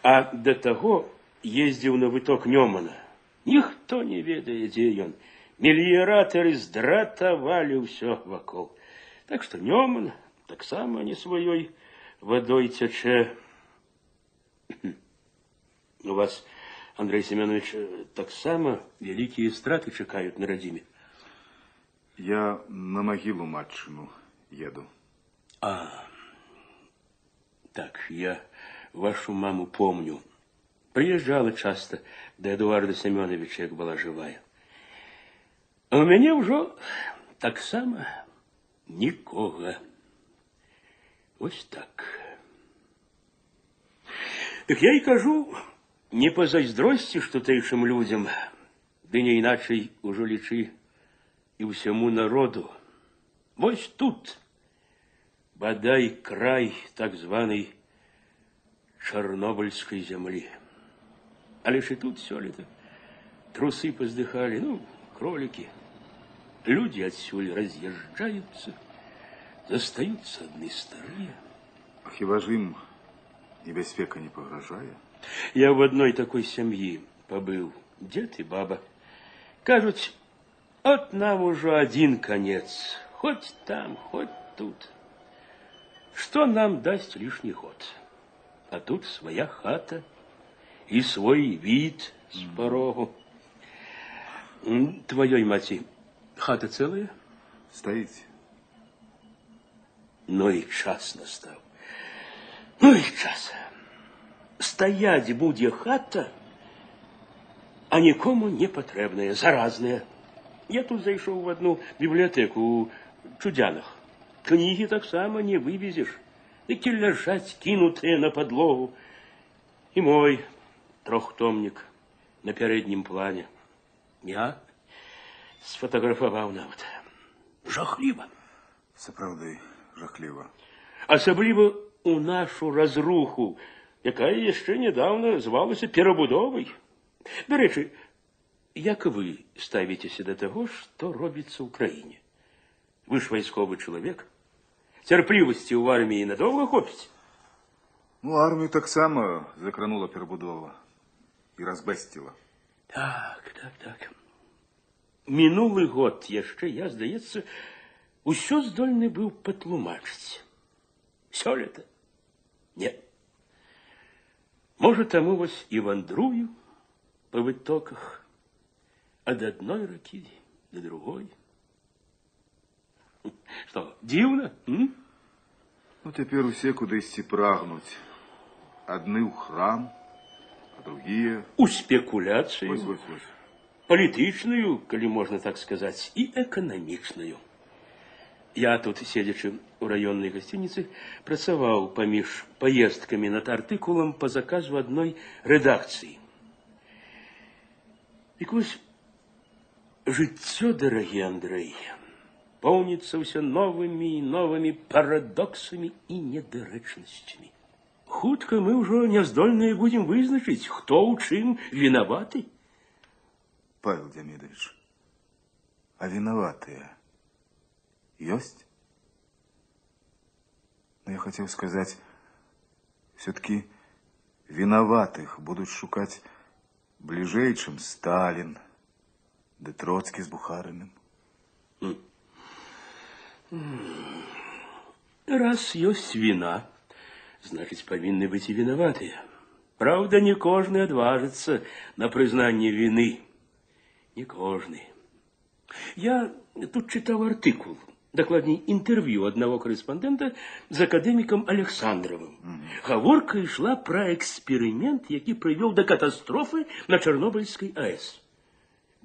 А да таго ездзіў на выток Нёмана. Ніхто не ведае, дзе ён. Меліяратары здратавалі ўсё вакол. Так што Нёман таксама не сваёй вадой цячэ. У вас, Андрэй Семёнавіч, таксама вялікія страты чакаюць на радзіме. Я на магілу матчыну еду. А, так, я вашу маму помню. Прыязджала часта да Эдуарда Семёнавіча, як была жывая. А у мяне ўжо таксама нікога. Вось так. Так я і кажу, не пазайздросціш тутэйшым людзям, ды не іначай ужо лічы і ўсяму народу. Вось тут, бадай, край так званай Чарнобыльскай зямлі. Але ж і тут сёлета трусы паздыхалі, ну, кролікі. Людзі адсюль раз'язджаюцца, застаюцца адны старыя. А хіба ж ім небяспека не пагражае? Я в одной такой сям'і пабыў, дзед і баба. Кажуць, от нам ужо адзін канец, хоць там, хоць тут. Што нам дасць лішні год? А тут свая хата і свой від з парогу. Тваёй маці хата цэлая? Стаіць. Ну і час настаў. Ну і час. Стаяць будзе хата, а нікому не патрэбная, заразная. Я тут зайшоў в одну бібліятэку у Чудзянах. Кнігі таксама не вывезеш. Такі ляжаць кінутыя на падлогу. І мой трохтомнік на пярэднім плане. Я сфотаграфаваў нават. Жахліва. Сапраўды, жахліва. Асабліва у нашу разруху, якая яшчэ нядаўна звалася перабудовай. Дарэчы, як вы ставіцеся да таго, што робіцца ў краіне? Вы ж вайсковы чалавек. Цярплівасці ў арміі надоўга хопіць? Ну, армію таксама закранула перабудова і разбэсціла. Так. Мінулы год яшчэ я, здаецца, усё здольны быў патлумачыць. Сёлета? Не. Можа, таму вось і вандрую па вытоках ад адной ракі да другой. Што, дзіўна? М? Ну, цяпер усе кудысьці прагнуць. Адны ў храм, а другія... У спекуляцыю. Вось. Палітычную, калі можна так сказаць, і эканамічную. Я тут, седзячы ў раённай гасцініцы, працаваў паміж паездкамі над артыкулам па заказу адной рэдакцыі. Дык вось, жыццё, дарагі Андрэй, поўніцца ўсё новымі і новымі парадоксамі і недарэчнасцямі. Хутка мы ўжо не здольныя будзем вызначыць, хто ў чым вінаваты. Павел Дзямідавіч, а вінаватыя ёсць? Но я хацеў сказаць, все-таки вінаватых будуць шукаць бліжэй, чым Сталін, ды Троцкі з Бухарыным. Раз ёсць віна, значыць, павінны быць і вінаватыя. Праўда, не кожны адважыцца на прызнанне віны. Не кожны. Я тут чытаў артыкул, дакладней, інтэрв'ю аднаго карэспандэнта з акадэмікам Александровым. Гаворка ішла пра эксперымент, які прывёў да катастрофы на Чарнобыльскай АЭС.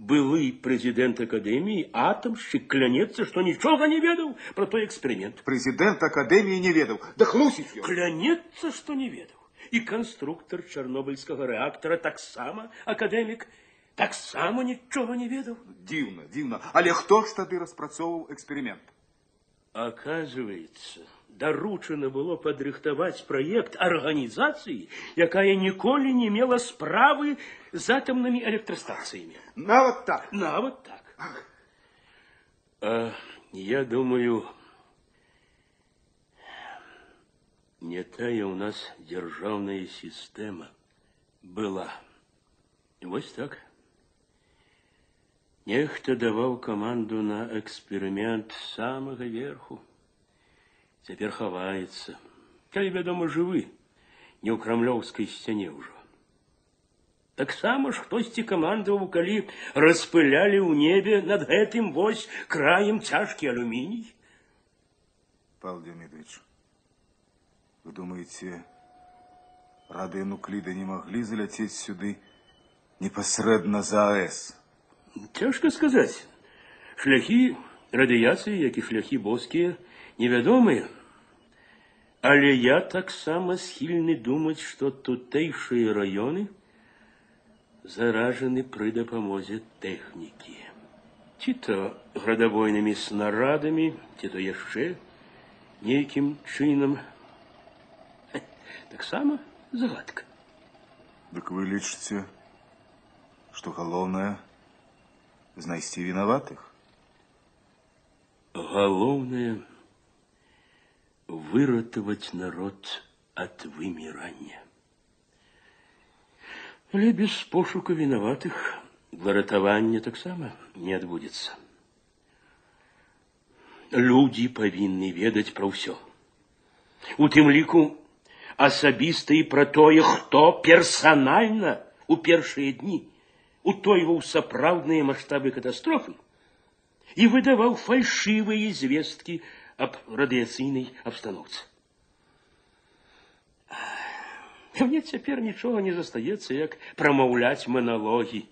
Былы прэзідэнт акадэміі, атамшчык, клянецца, што нічога не ведаў пра той эксперымент. Прэзідэнт акадэміі не ведаў. Да хлусіць ён. Клянецца, што не ведаў. І канструктар чарнобыльскага рэактара таксама акадэмік, таксама нічога не ведаў. Дзіўна, дзіўна. Але хто ж тады распрацоўваў эксперымент? Оказывается, даручана было падрыхтаваць праект арганізацыі, якая ніколі не мела справы з атамнымі электрастанцыямі. Нават так? Нават так. А, я думаю, не тая у нас дзяржаўная сістэма была. Вось так. Нехта даваў каманду на эксперымент з самага верху. Цяпер хаваецца. Калі, вядома, жывы, не ў крамлёўскай сцяне ўжо. Таксама ж хтосьці камандаваў, калі распылялі ў небе над гэтым вось краем цяжкі алюміній. Павел Демидович, вы думаеце, радыенукліды не маглі заляцець сюды непасрэдна з АЭС? Цяжка сказаць. Шляхі радыяцыі, як і шляхі боскія, невядомыя. Але я таксама схільны думаць, што тутэйшыя раёны заражаны пры дапамозе тэхнікі. Ці то градабойнымі снарадамі, ці то яшчэ нейкім чынам. Таксама загадка. Дык вы лічыце, што галоўнае знайсці вінаватых? Галоўнае выратаваць народ ад вымірання. Але без пошуку вінаватых выратавання таксама не адбудзецца. Людзі павінны ведаць пра ўсё. У тым ліку асабіста і пра тое, хто персанальна ў першыя дні утойваў сапраўдныя маштабы катастрофы і выдаваў фальшывыя звесткі аб радыяцыйнай абстаноўцы. Мне цяпер нічога не застаецца, як прамаўляць маналогі.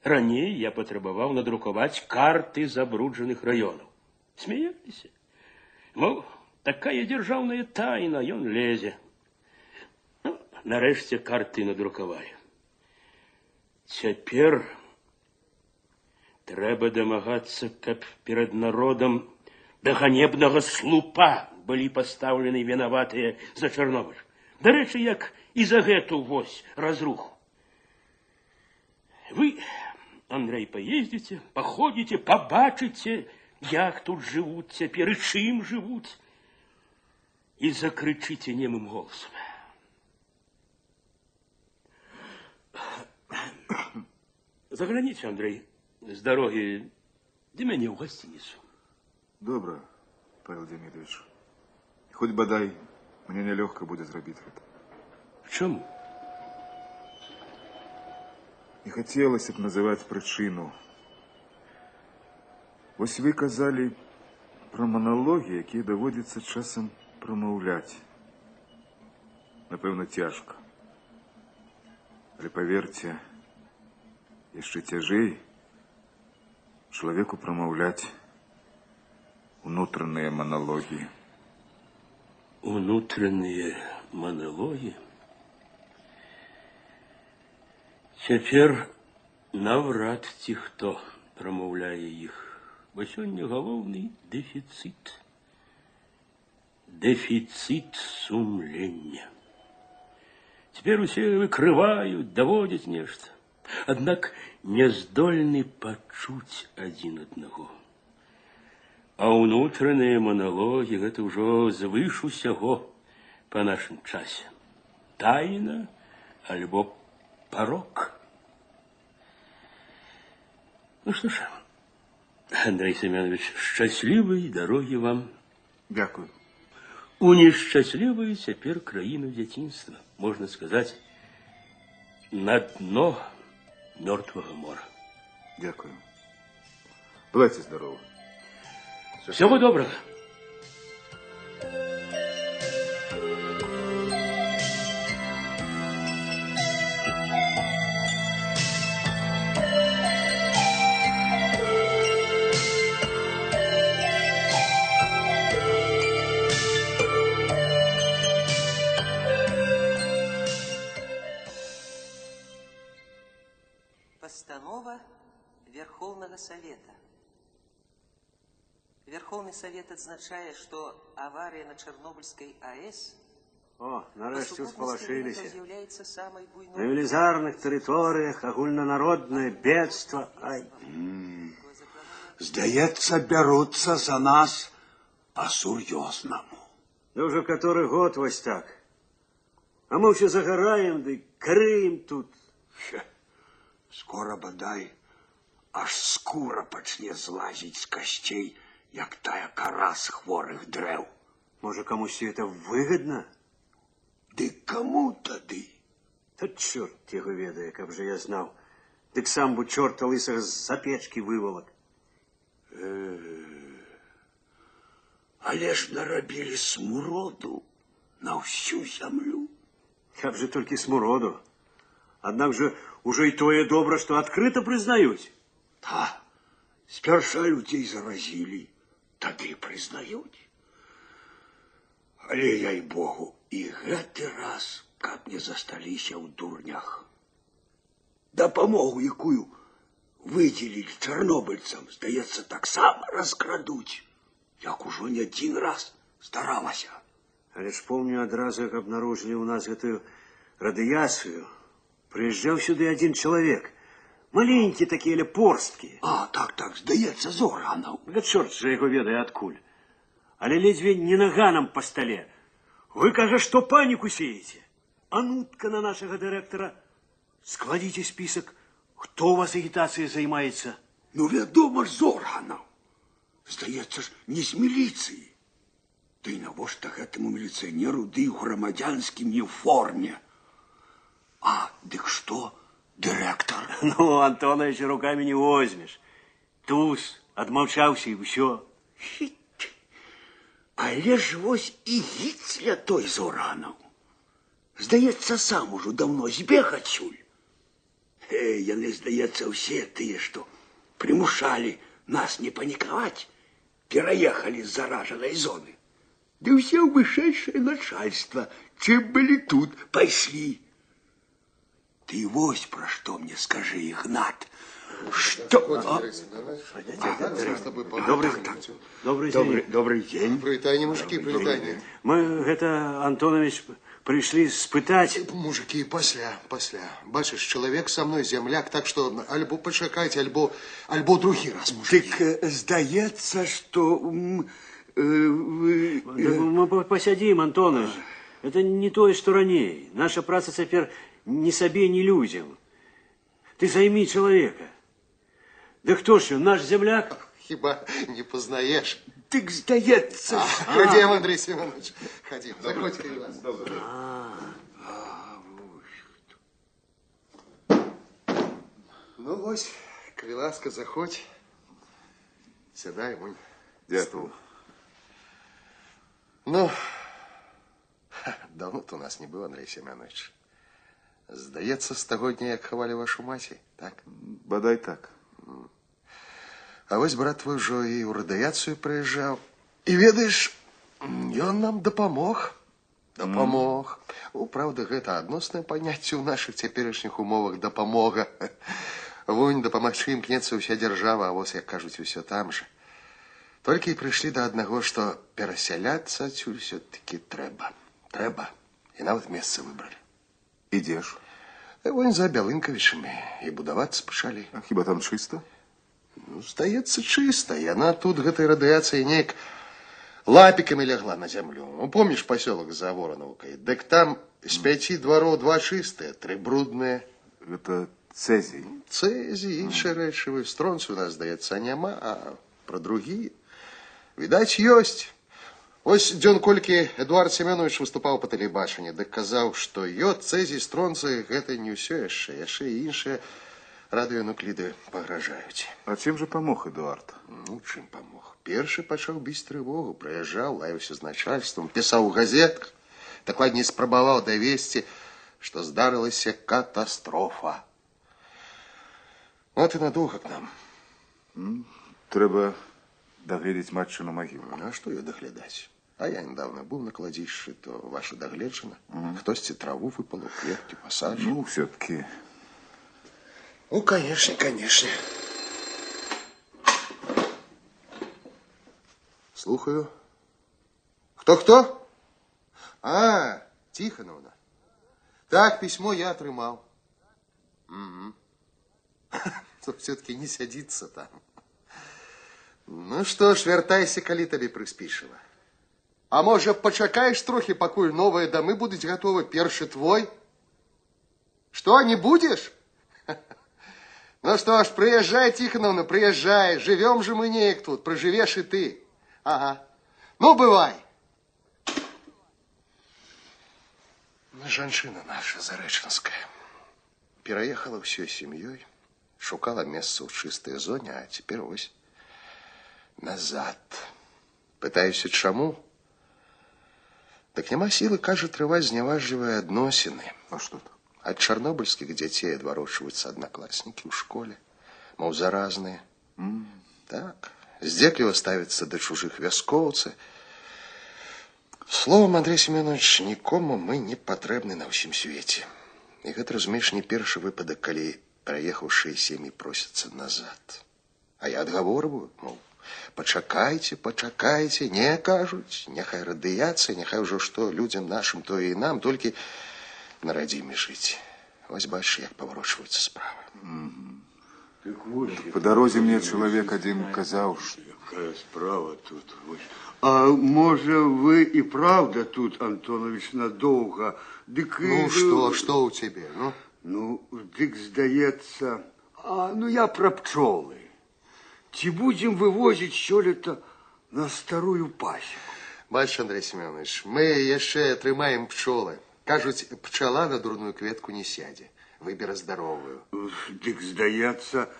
Раней я патрабаваў надрукаваць карты забруджаных раёнаў. Смяяліся. Мол, такая дзяржаўная тайна, ён лезе. Ну, нарэшце карты надрукавалі. Цяпер трэба дамагацца, каб перад народам да ганебнага слупа былі пастаўлены вінаватыя за Чарнобыль. Дарэчы, як і за гэту вось разруху. Вы, Андрэй, паездзіце, паходзіце, пабачыце, як тут жывуць цяпер і чым жывуць, і закрычыце немым голасам. Загляніце, Андрэй, з дарогі да мяне ў гасцініцу. Добра, Павел Демидович. Хоць бадай, мне нялёгка будзе зрабіць гэта. Чаму? Не хацелася б называць прычыну. Вось вы казалі пра маналогі, якія даводзіцца часам прамаўляць. Напэўна, цяжка. Але паверце, яшчэ цяжэй чалавеку прамаўляць унутраныя маналогі. Унутраныя маналогі? Цяпер наўрад ці хто прамаўляе іх, бо сёння галоўны дэфіцыт. Дэфіцыт сумлення. Цяпер усе выкрываюць, даводзяць нешта. Аднак не здольны пачуць адзін аднаго. А ўнутраныя маналогі гэта ўжо звыш усяго па нашым часе. Тайна альбо парок. Ну што ж, Андрэй Семёнович, шчаслівай дарогі вам. Дзякую. У нешчаслівую цяпер краіну дзяцінства, можна сказаць, на дно мёртвага мора. Дзякую. Бывайце здаровы. Всего доброго. Постанова Верховного Совета. Верховны Совет адзначае, што аварыя на Чарнобыльскай АЭС О, нарэшце усполошиліся. з'яўляецца самай буйной На велізарных тэрыторыях агульнанароднае бедства. Ай. Здаецца, бяруцца за нас па-сур'ёзнаму. Да ўжо каторы год вось так. А мы ўсё загараем, ды крыем тут. Хе. Скора, бадай, Аж скура пачне злазіць з касцей, як тая кара з хворых дрэў. Можа, камусьці гэта выгадна? Дык каму тады? Та чорт яго ведае, каб жа я знаў. Дык сам бы чорта лысага з-за печкі вывалак. Але ж нарабілі смуроду на ўсю зямлю. Каб жа толькі смуроду. Аднак жа ўжо і тое добра, што адкрыта прызнаюць. Та, спярша людзей заразілі, тады прызнаюць. Але, ей-богу, і гэты раз, каб не засталіся ў дурнях. Дапамогу, якую выдзелілі чарнобыльцам, здаецца, таксама раскрадуць, як ужо не адзін раз здаралася. Але ж помню адразу, як абнаружылі ў нас гэтую радыяцыю, прыязджаў сюды адзін чалавек. Маленькі такі, але порсткі. А, так, так, здаецца, з органаў. Да чорт жа яго ведае адкуль. Але ледзьве не наганам па стале. Вы, кажа, што паніку сееце? А нутка на нашага дырэктара. Складзіце спісак, хто у вас агітацыяй займаецца. Ну, вядома ж, з органаў. Здаецца ж, не з міліцыі. Ды і навошта гэтаму міліцыянеру ды ў грамадзянскім не ў форме? А, дык што, дырэктар? Ну, Антонавіч, рукамі не возьмеш. Туз, адмаўчаўся і ўсё. Але ж вось і Гіцля той з органаў. Здаецца, сам ужо даўно збег адсюль. Яны, здаецца, ўсе тыя, што прымушалі нас не панікаваць, пераехалі з заражанай зоны. Ды ўсе ў вышэйшае начальства, чым былі тут, пайшлі. Ты вось пра што мне скажы, Ігнат. Што? Добры дзень. Добры дзень. Прывітанне, мужыкі, прывітанне. Мы, гэта, Антонавіч, прыйшлі спытаць. Мужыкі, пасля, пасля. Бачыш, чалавек са мной зямляк, так што альбо пачакаць, альбо другі раз, мужыкі. Дык, здаецца, што... Мы пасядзім, Антонавіч. Это не тое, што раней. Наша праца цяпер ні сабе, ні людзям. Ты займі чалавека. Да хто ж ён, наш зямляк? Хіба не пазнаеш? Дык здаецца. Хадзем, Андрэй Семёнавіч, хадзем. Заходзь, калі ласка. Ну, вось, калі ласка, заходзь. Сядай, вунь. Дзякую. Ну, даўно ты у нас не быў, Андрэй Семёнавіч. Здаецца, з таго дня, як хавалі вашу маці, так? Бадай так. А вось брат твой ужо і ў радыяцыю прыязджаў. І ведаеш, ён нам дапамог. Дапамог. Ну, праўда, гэта адноснае паняцце ў нашых цяперашніх умовах дапамога. Вунь, дапамагчы імкнецца ўся дзяржава, а вось, як кажуць, усё там жа. Толькі і прыйшлі да аднаго, што перасяляцца адсюль усё-такі трэба. Трэба. І нават месца выбралі. Ідзеш? Вунь за Бялынкавічамі і будавацца пачалі. А хіба там чыста? Ну, здаецца, чыста. Яна тут гэтай радыяцыяй неяк лапікамі лягла на зямлю. Ну, помніш пасёлак за Воронаўкай? Дык там з 5 двароў 2 чыстыя, 3 брудныя. Гэта цэзій. Цэзій, іншыя рэчывы. Стронцу у нас, здаецца, няма, а пра другія, відаць, ёсць. Ось дзён колькі Эдуард Семёнавіч выступаў па тэлебачанні, дык казаў, што йод, цэзій, стронцый гэта не ўсё яшчэ, яшчэ і іншыя радыёнукліды пагражаюць. А чым жа памог Эдуард? Ну, чым памог? Першы пачаў біць трывогу, прыязджаў, лаяўся з начальствам, пісаў у газетках, дакладней спрабаваў давесці, што здарылася катастрофа. Вот і надоўга к нам. Трэба дагледзець матчыну магілу. А што ее даглядаць? А я недавно быў на кладзішчы, то ваша дагледжана. Хтосьці траву выпалаў, кветкі пасаджаны. Ну, все-таки. Ну, конечно, конечно. Слухаю. Кто-кто? А, Тихоновна. Так, письмо я атрымаў. Угу. Все-таки не сядзіцца там. Ну што ж, вяртайся, калі табе прыспішыла. А можа, пачакаеш трохі, пакуль новыя дамы будуць гатовы, першы твой? Што, не будзеш? Ну что ж, приезжай, Тихоновна, приезжай. Живем же мы неяк тут, проживешь и ты. Ага. Ну, бывай. Жанчына наша зарэчанская пераехала ўсёй сям'ёй, шукала месца ў чыстай зоне, а цяпер вось назад. Пытаюся, чаму? Так няма сілы, кажа, трываць зняважлівыя адносіны. А што там? Ад чарнобыльскіх дзяцей адварочваюцца аднакласнікі ў школе, мол, заразныя. Так, здзекліва ставяцца да чужых вяскоўцы. Словом, Андрей Семенович, нікому мы не патрэбны на ўсім свеце. І гэта, разумееш, не першы выпадак, калі пераехаўшыя сем'і просяцца назад. А я адгаворваю, мол, пачакайце, пачакайце, не кажуць, няхай радыяцыя, няхай ужо што людзям нашым, то і нам, толькі на радзіме жыць. Вось бачыш, як паварочваюцца справы. Па дарозе мне чалавек адзін казаў, што... Якая справа тут? Вось. А можа, вы і праўда тут, Антонавіч, надоўга? Дык... Ну, што ў цябе, ну? Ну, дык, здаецца... А, ну, я пра пчолы. Ці будзем вывозіць сёлета на старую пасеку? Бачыш, Андрей Семенович, мы яшчэ атрымаем пчолы. Кажуць, пчала на дурную кветку не сядзе. Выбера здаровую. Дык, здаецца,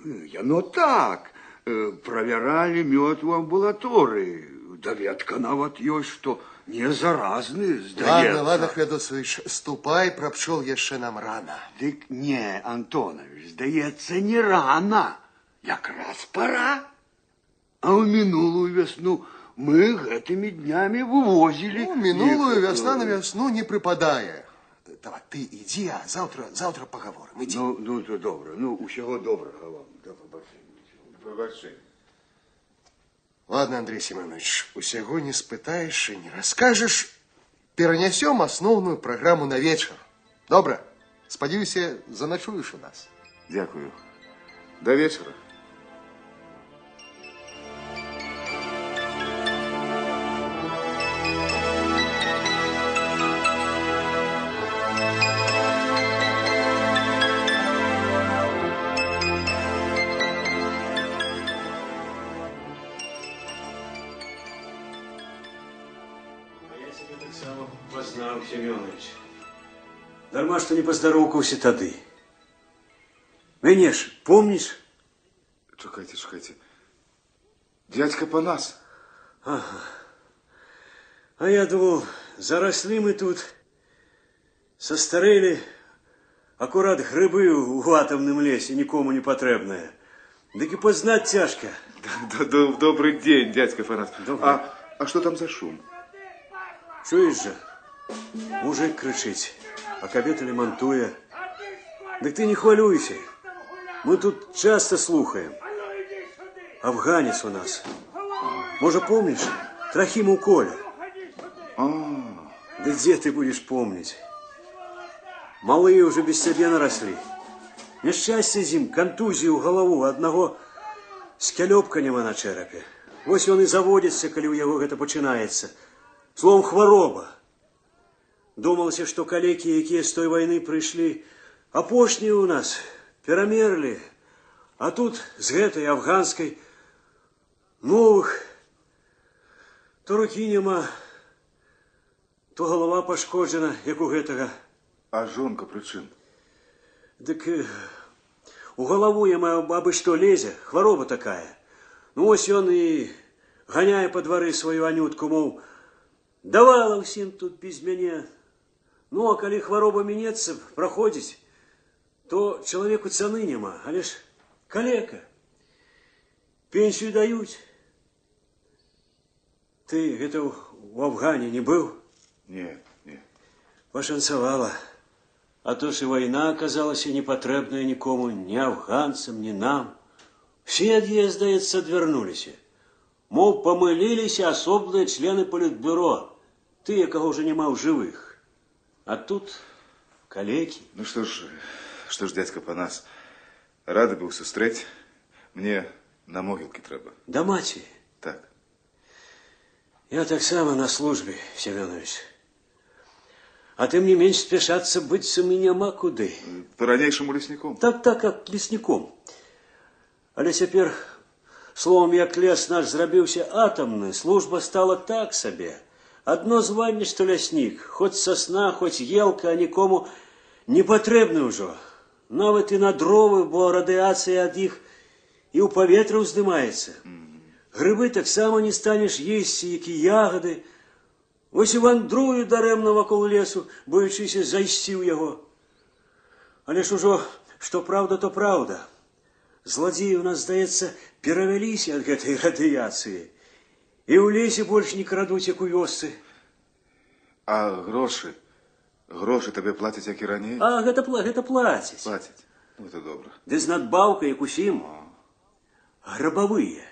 яно так. Правяралі мёд у амбулаторыі. Даведка нават ёсць, што не заразны, здаецца. Ладно, ладно, Федосович, ступай, пра пчол яшчэ нам рана. Дык не, Антонавіч, здаецца, не рана. Якраз пора. А ў мінулую вясну мы гэтымі днямі вывозілі. Ну, мінулую вясна на вясну не прыпадае. Давай, ты ідзі, а завтра пагаворым. Ідзі. Ну, то добра. Ну, усяго добрага вам. Да пабачэння. Да пабачэння. Ладно, Андрей Семенович, усяго не спытаеш і не раскажаш. Перанясём асноўную праграму на вечар. Добра? Спадзяюся, заначуеш у нас. Дзякую. Да вечара. Дарма, што не паздароўкаўся тады. Мяне ж помніш? Чакайце, чакайце. Дядька Панас. Ага. А я думаў, зараслі мы тут, састарэлі, акурат грыбы ў атамным лесе нікому не патрэбныя. Дык і пазнаць цяжка. Добрый день, дядька Панас. А што там за шум? Чуеш жа? Мужик крычыць, а кабета лемантуе. Дык ты не хвалюйся. Мы тут часто слухаем. Афганец у нас. Можа, помніш? Трохиму Коля. Да дзе ты будешь помніць? Малыя ўжо без цябе нараслі. Няшчасце з ім, кантузію ў галаву, аднаго скялёпка няма на чэрапе. Вось ён і заводзіцца, калі ў яго гэта пачынаецца. Словом, хвароба. Думалася, што калекі, якія з той вайны прыйшлі, апошнія ў нас, перамерлі. А тут з гэтай афганскай новых то рукі няма, то галава пашкоджана, як у гэтага. А жонка пры чым? Дык у галаву яму абы што лезе, хвароба такая. Ну ось ён і ганяе па двары сваю Анютку, мол, давала ўсім тут без мяне. Ну, а калі хвароба мінецца, праходзіць, то чалавеку цаны няма, але ж калека. Пенсію даюць. Ты гэта ў Афгане не быў? Не, не. Пашанцавала. А то ж і вайна аказалася непатрэбная нікому, ні афганцам, ні нам. Все ад яе, здаецца, адвярнуліся. Мол, памыліліся асобныя члены палітбюро, тыя, каго ўжо няма ў жывых. А тут калекі. Ну што ж, дядька Панас, рады быў сустрэць. Мне на могілкі трэба. Да маці? Так. Я таксама на службе, Семёнович. А тым не менш спяшацца быццам і няма куды. Па-ранейшаму лесніком? Так, так, як лесніком. Але цяпер, словом, як лес наш зрабіўся атамны, служба стала так сабе. Адно званне, што ляснік, хоць сасна, хоць елка, а нікому не патрэбны ўжо. Нават і на дровы, бо радыяцыя ад іх і ў паветра ўздымаецца. Грыбы таксама не станеш есці, як і ягады. Вось і вандрую дарэмна вакол лесу, боючыся зайсці ў яго. Але ж ужо, што праўда, то праўда. Зладзеі ў нас, здаецца, перавяліся ад гэтай радыяцыі. І ў лесе больш не крадуць, як у вёсцы. А грошы? Грошы табе плацяць, як і раней? А, гэта плацяць. Плацяць. Ну, гэта добра. Ды з надбаўкай, як усім. Грабавыя.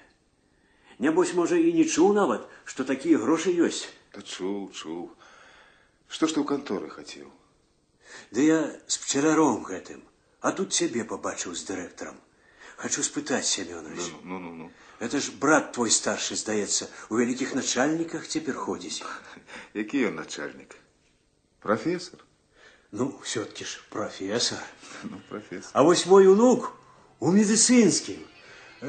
Нябось, можа, і не чуў нават, што такія грошы ёсць. Да чуў, чуў. Што ж ты ў канторы хацеў? Да я з пчаляром гэтым, а тут цябе пабачыў з дырэктарам. Хачу спытаць, Семёнович. Ну. Это ж брат твой старшы, здаецца, у вялікіх начальніках цяпер ходзіць. Які ён начальнік? Профессор? Ну, все-таки ж профессор. Ну, профессор. А вось мой унук у медицинскім.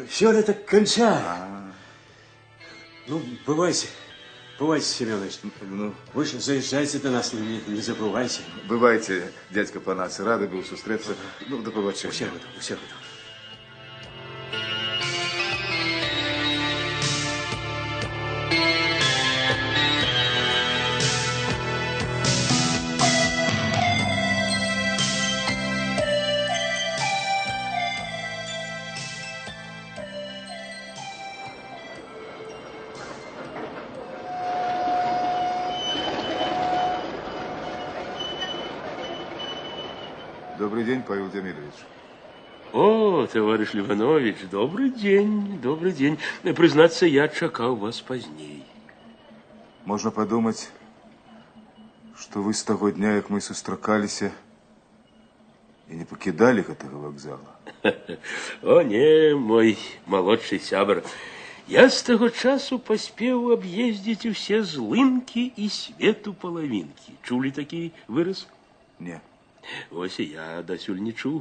Все это кончает. Ну, бывайте. Бывайте, Семенович. Ну. Вы ж заезжайте до нас, не забывайте. Бывайте, дядька Панас. Рады был сустрэцца. Ну, до побачення. Усяго доброго, усяго доброго. Добрый день, Павел Демидович. О, товарищ Ливанович, добрый день, добрый день. Признаться, я чакаў вас поздней. Можно подумать, что вы с того дня, как мы сустракаліся, и не покидали этого вокзала. О, не, мой молодший сябр. Я с того часу поспел объездить все злынки и свету половинки. Чули такие выраз? Не. Вось і я дасюль не чуў.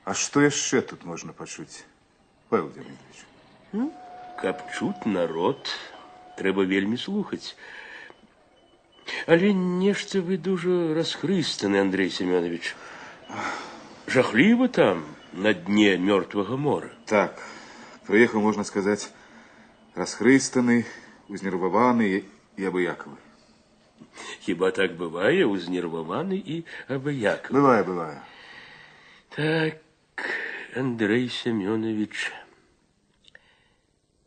А што яшчэ тут можна пачуць, Павел Демидович? Ну, каб чуць народ, трэба вельмі слухаць. Але нешта вы дужа расхрыстаны, Андрей Семенович. Жахліва там, на дне мёртвага мора. Так, прыехаў, можна сказаць, расхрыстаны, узнерваваны і абыякавы. Хіба так бывае, узнерваваны і абыякавы? Бывае, бывае. Так, Андрей Семенович,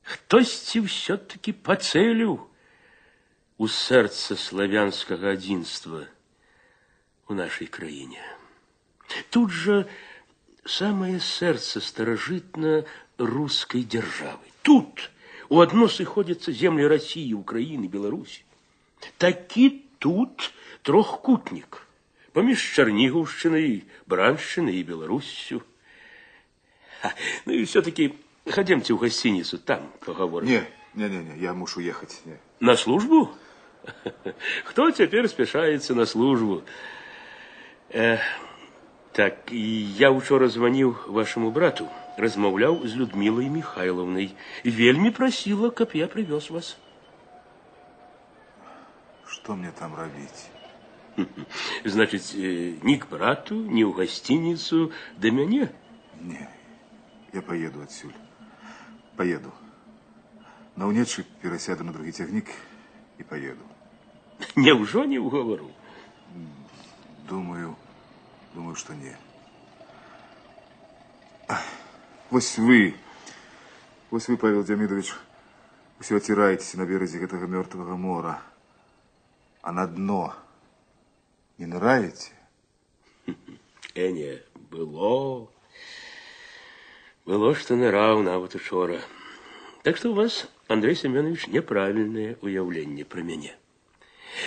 хтосьці ўсё-такі пацэліў у сэрца славянскага адзінства у нашай краіне. Тут жа самае сэрца старажытна-рускай дзяржавы. Тут у адно сыходзяцца землі Расіі, Украіны, Беларусі. Такі тут трохкутнік паміж Чарнігаўшчынай, Браншчынай і Беларуссю. Ну і все-таки хадземце ў гасцініцу, там пагаворым. Не, я мушу ехаць. Не. На службу? Хто цяпер спяшаецца на службу? Так, я учора званіў вашаму брату, размаўляў з Людмілай Михайловнай. Вельмі прасіла, каб я прывёз вас. Што мне там рабіць? Значыць, ні к брату, ні ў гасцініцу да мяне? Не, я поеду адсюль. Поеду. На Унечы перасяду на другі цягнік і поеду. Няўжо не ўгавару? Думаю, што не. Вось вы, Павел Демидович, усё аціраецеся на беразе гэтага мёртвага мора. А на дно не ныряете? Не, было. Было, что ныраў нават учора. Так что у вас, Андрей Семенович, неправильное уяўленне про мяне.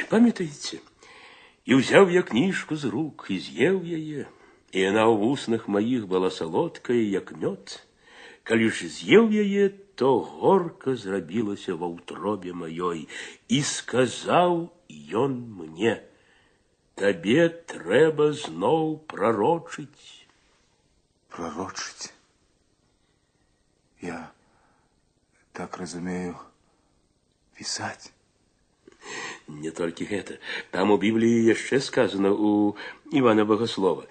Памятаеце, і ўзяў я кніжку з рук, і з'еў яе, і яна ў вуснах маіх была салодкая, як мёд. Калі ж з'еў яе, то горка зрабілася ва ўтробе маёй, і сказаў ён мне: Табе трэба зноў прарочыць. Прарочыць? Я так разумею, пісаць. Не толькі гэта. Там у Бібліі яшчэ сказано у Івана Багаслова.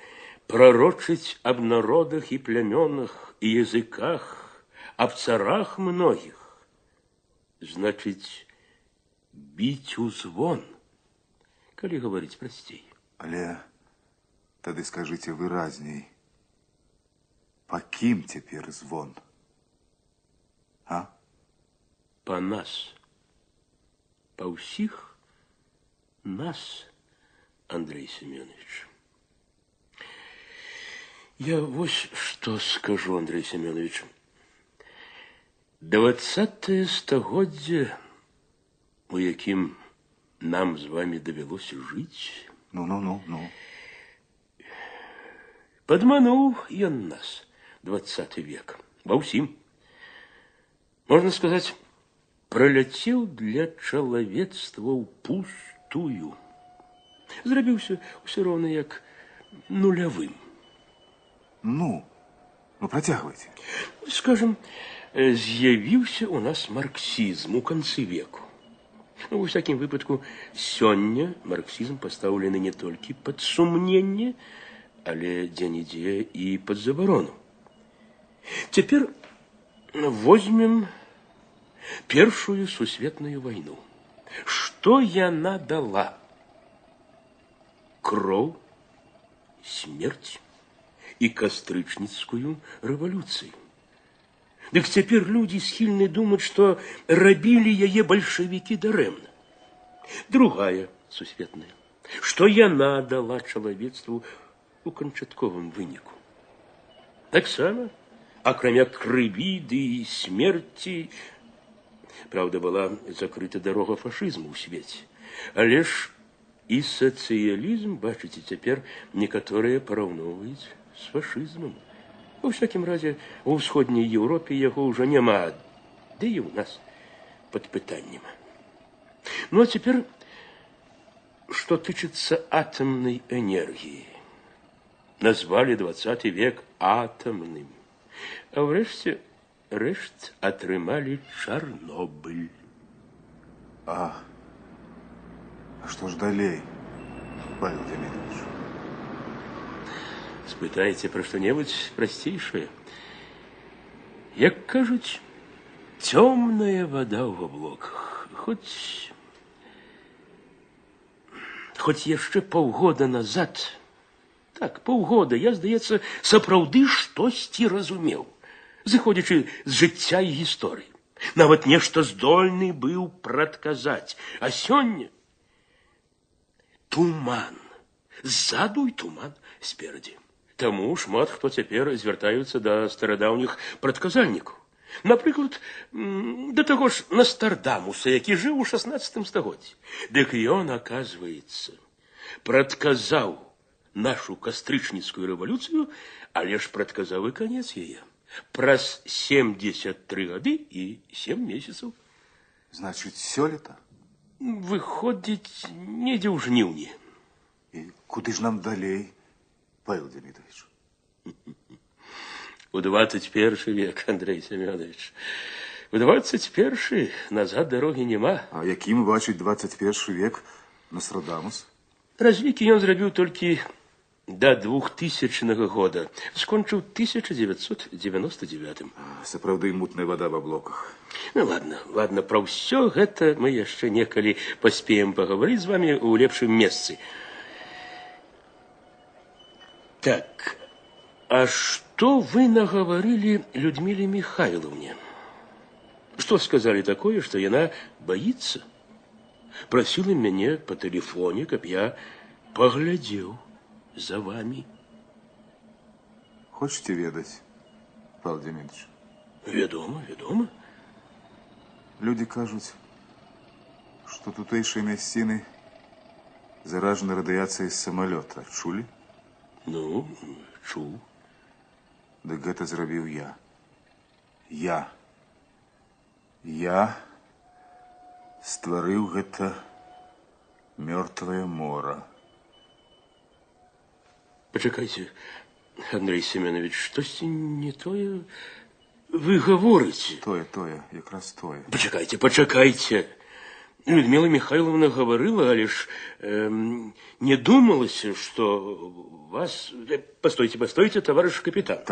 Пророчить об народах и племенах, и языках, об царах многих. Значит, бить у звон, калі говорить прасцей. Але тады скажыце выразней, па кім цяпер звон? А? Па нас. Па ўсіх нас, Андрей Семенович. Я вось што скажу, Андрей Семенович. 20-е стагоддзе, у якім нам з вами давялося жыць. Ну. Падмануў ён нас, 20 век, ва ўсім. Можна сказаць, праляцеў для чалавецтва ўпустую. Зрабіўся ўсё роўна як нулявым. Ну, працягвайце. Скажем, з'явіўся у нас марксізм у канцы веку. Ну, ва ўсякім выпадку, сёння марксізм пастаўлены не толькі пад сумненне, але дзе-нідзе і пад забарону. Цяпер возьмем першую сусветную вайну. Што яна дала? Кроў, смерць і кастрычніцкую рэвалюцыю. Дык цяпер людзі схільны думаць, што рабілі яе бальшавікі дарэмна. Другая сусветная. Што яна дала чалавецтву у канчатковым выніку? Таксама, акрамя крыві ды і смерці, праўда, была закрыта дарога фашызму ў свеце. Але ж і сацыялізм, бачыце, цяпер некаторыя параўноўваюць з фашызмам. Ва ўсякім разе, у ўсходняй Еўропе яго ўжо няма, ды і ў нас пад пытаннем. Ну, а цяпер, што тычыцца атамнай энергіі. Назвалі 20 век атамным. А ўрэшце рэшт атрымалі Чарнобыль. А што ж далей, Павел Демидович? Спытайце пра што-небудзь прасцейшае. Як кажуць, цёмная вада ў аблоках. Хоць яшчэ паўгода назад, так, паўгода, я, здаецца, сапраўды штосьці разумеў, зыходзячы з жыцця і гісторыі. Нават нешта здольны быў прадказаць. А сёння туман. Ззаду і туман сперадзі. Таму шмат хто цяпер звяртаюцца да старадаўніх прадказальнікаў. Напрыклад, да таго ж Нострадамуса, які жыў у 16 стагоддзі. Дык ён, аказваецца, прадказаў нашу кастрычніцкую рэвалюцыю, але ж прадказаў і канец яе. Праз 73 гады і 7 месяцаў. Значыць, сёлета? Выходзіць, недзе ў жніўні. І куды ж нам далей, Павел Демидович? У 21 век, Андрей Семенович. У 21 назад дарогі няма. А якім бачыць 21 век Нострадамус? Разлікі ён зрабіў толькі до 2000 года. Скончыў 1999. Сапраўды мутная вада в аблоках. Ну, ладно, пра ўсё гэта мы яшчэ некалі паспеем пагаварыць з вамі ў лепшым месцы. Так, а што вы нагаварылі Людміле Михайловне? Што сказалі такое, што яна баіцца? Прасіла мяне па тэлефоне, каб я паглядзеў за вами. Хочаце ведаць, Павел Демидович? Вядома, вядома. Людзі кажуць, што тутэйшыя мясціны заражаны радыяцыяй з самалёта. Чулі? Ну, чуў. Дык гэта зрабіў я. Я стварыў гэта мёртвае мора. Пачакайце, Андрэй Семёнавіч, штосьці не тое вы гаворыце. Тое, тое, якраз тое. Пачакайце, пачакайце. Людміла Міхайлаўна гаварыла, але ж не думалася, што вас... Пастойце, пастойце, таварыш капітан.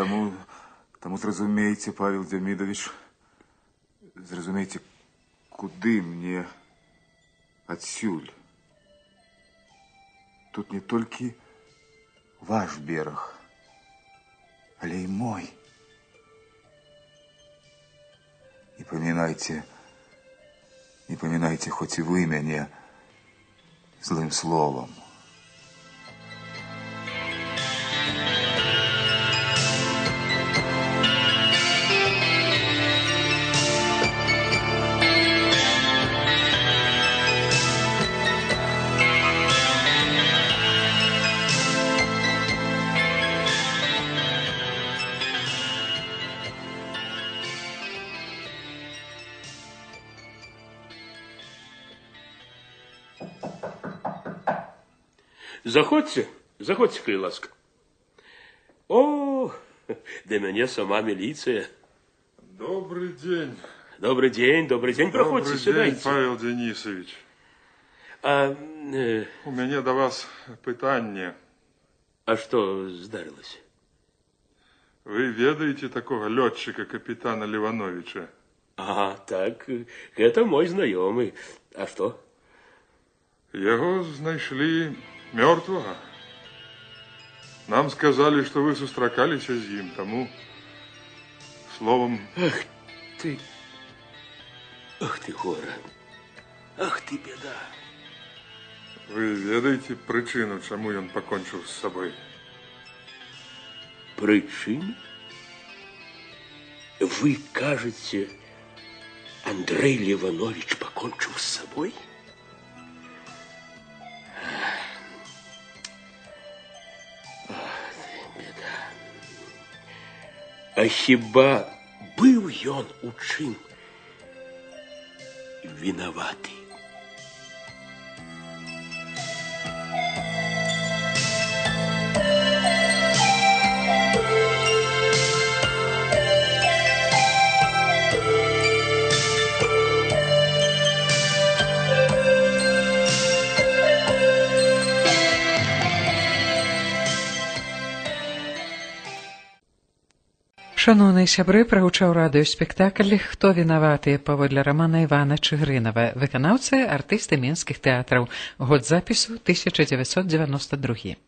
Таму зразумейце, Павел Дзямідавіч, зразумейце, куды мне адсюль. Тут не толькі ваш бераг, але і мой. Не памінайце, не памінайце хоць і вы мяне злым словам. Заходзьце, заходзьце, калі ласка. О, да мяне сама міліцыя. Добрый день. Добрый день, добрый день. Праходзьце, Добрый день, сядайце. Павел Денисович. У мяне да вас пытанне. А што здарылася? Вы ведаеце такога лётчыка капітана Левановича? А, так, гэта мой знаёмы. А што? Яго знайшлі мёртвага. Нам сказалі, што вы сустракаліся з ім, таму словам... Ах ты... Ах ты гора. Ах ты беда. Вы ведаеце прычыну, чаму ён пакончыў з сабой? Прычыну? Вы кажаце, Андрэй Леванович пакончыў з сабой? А хіба быў ён у чым вінаваты? Шаноўныя сябры, прагучаў радыёспектакль «Хто вінаваты» паводле рамана Івана Чыгрынава, выканаўцы артысты мінскіх тэатраў. Год запісу 1992.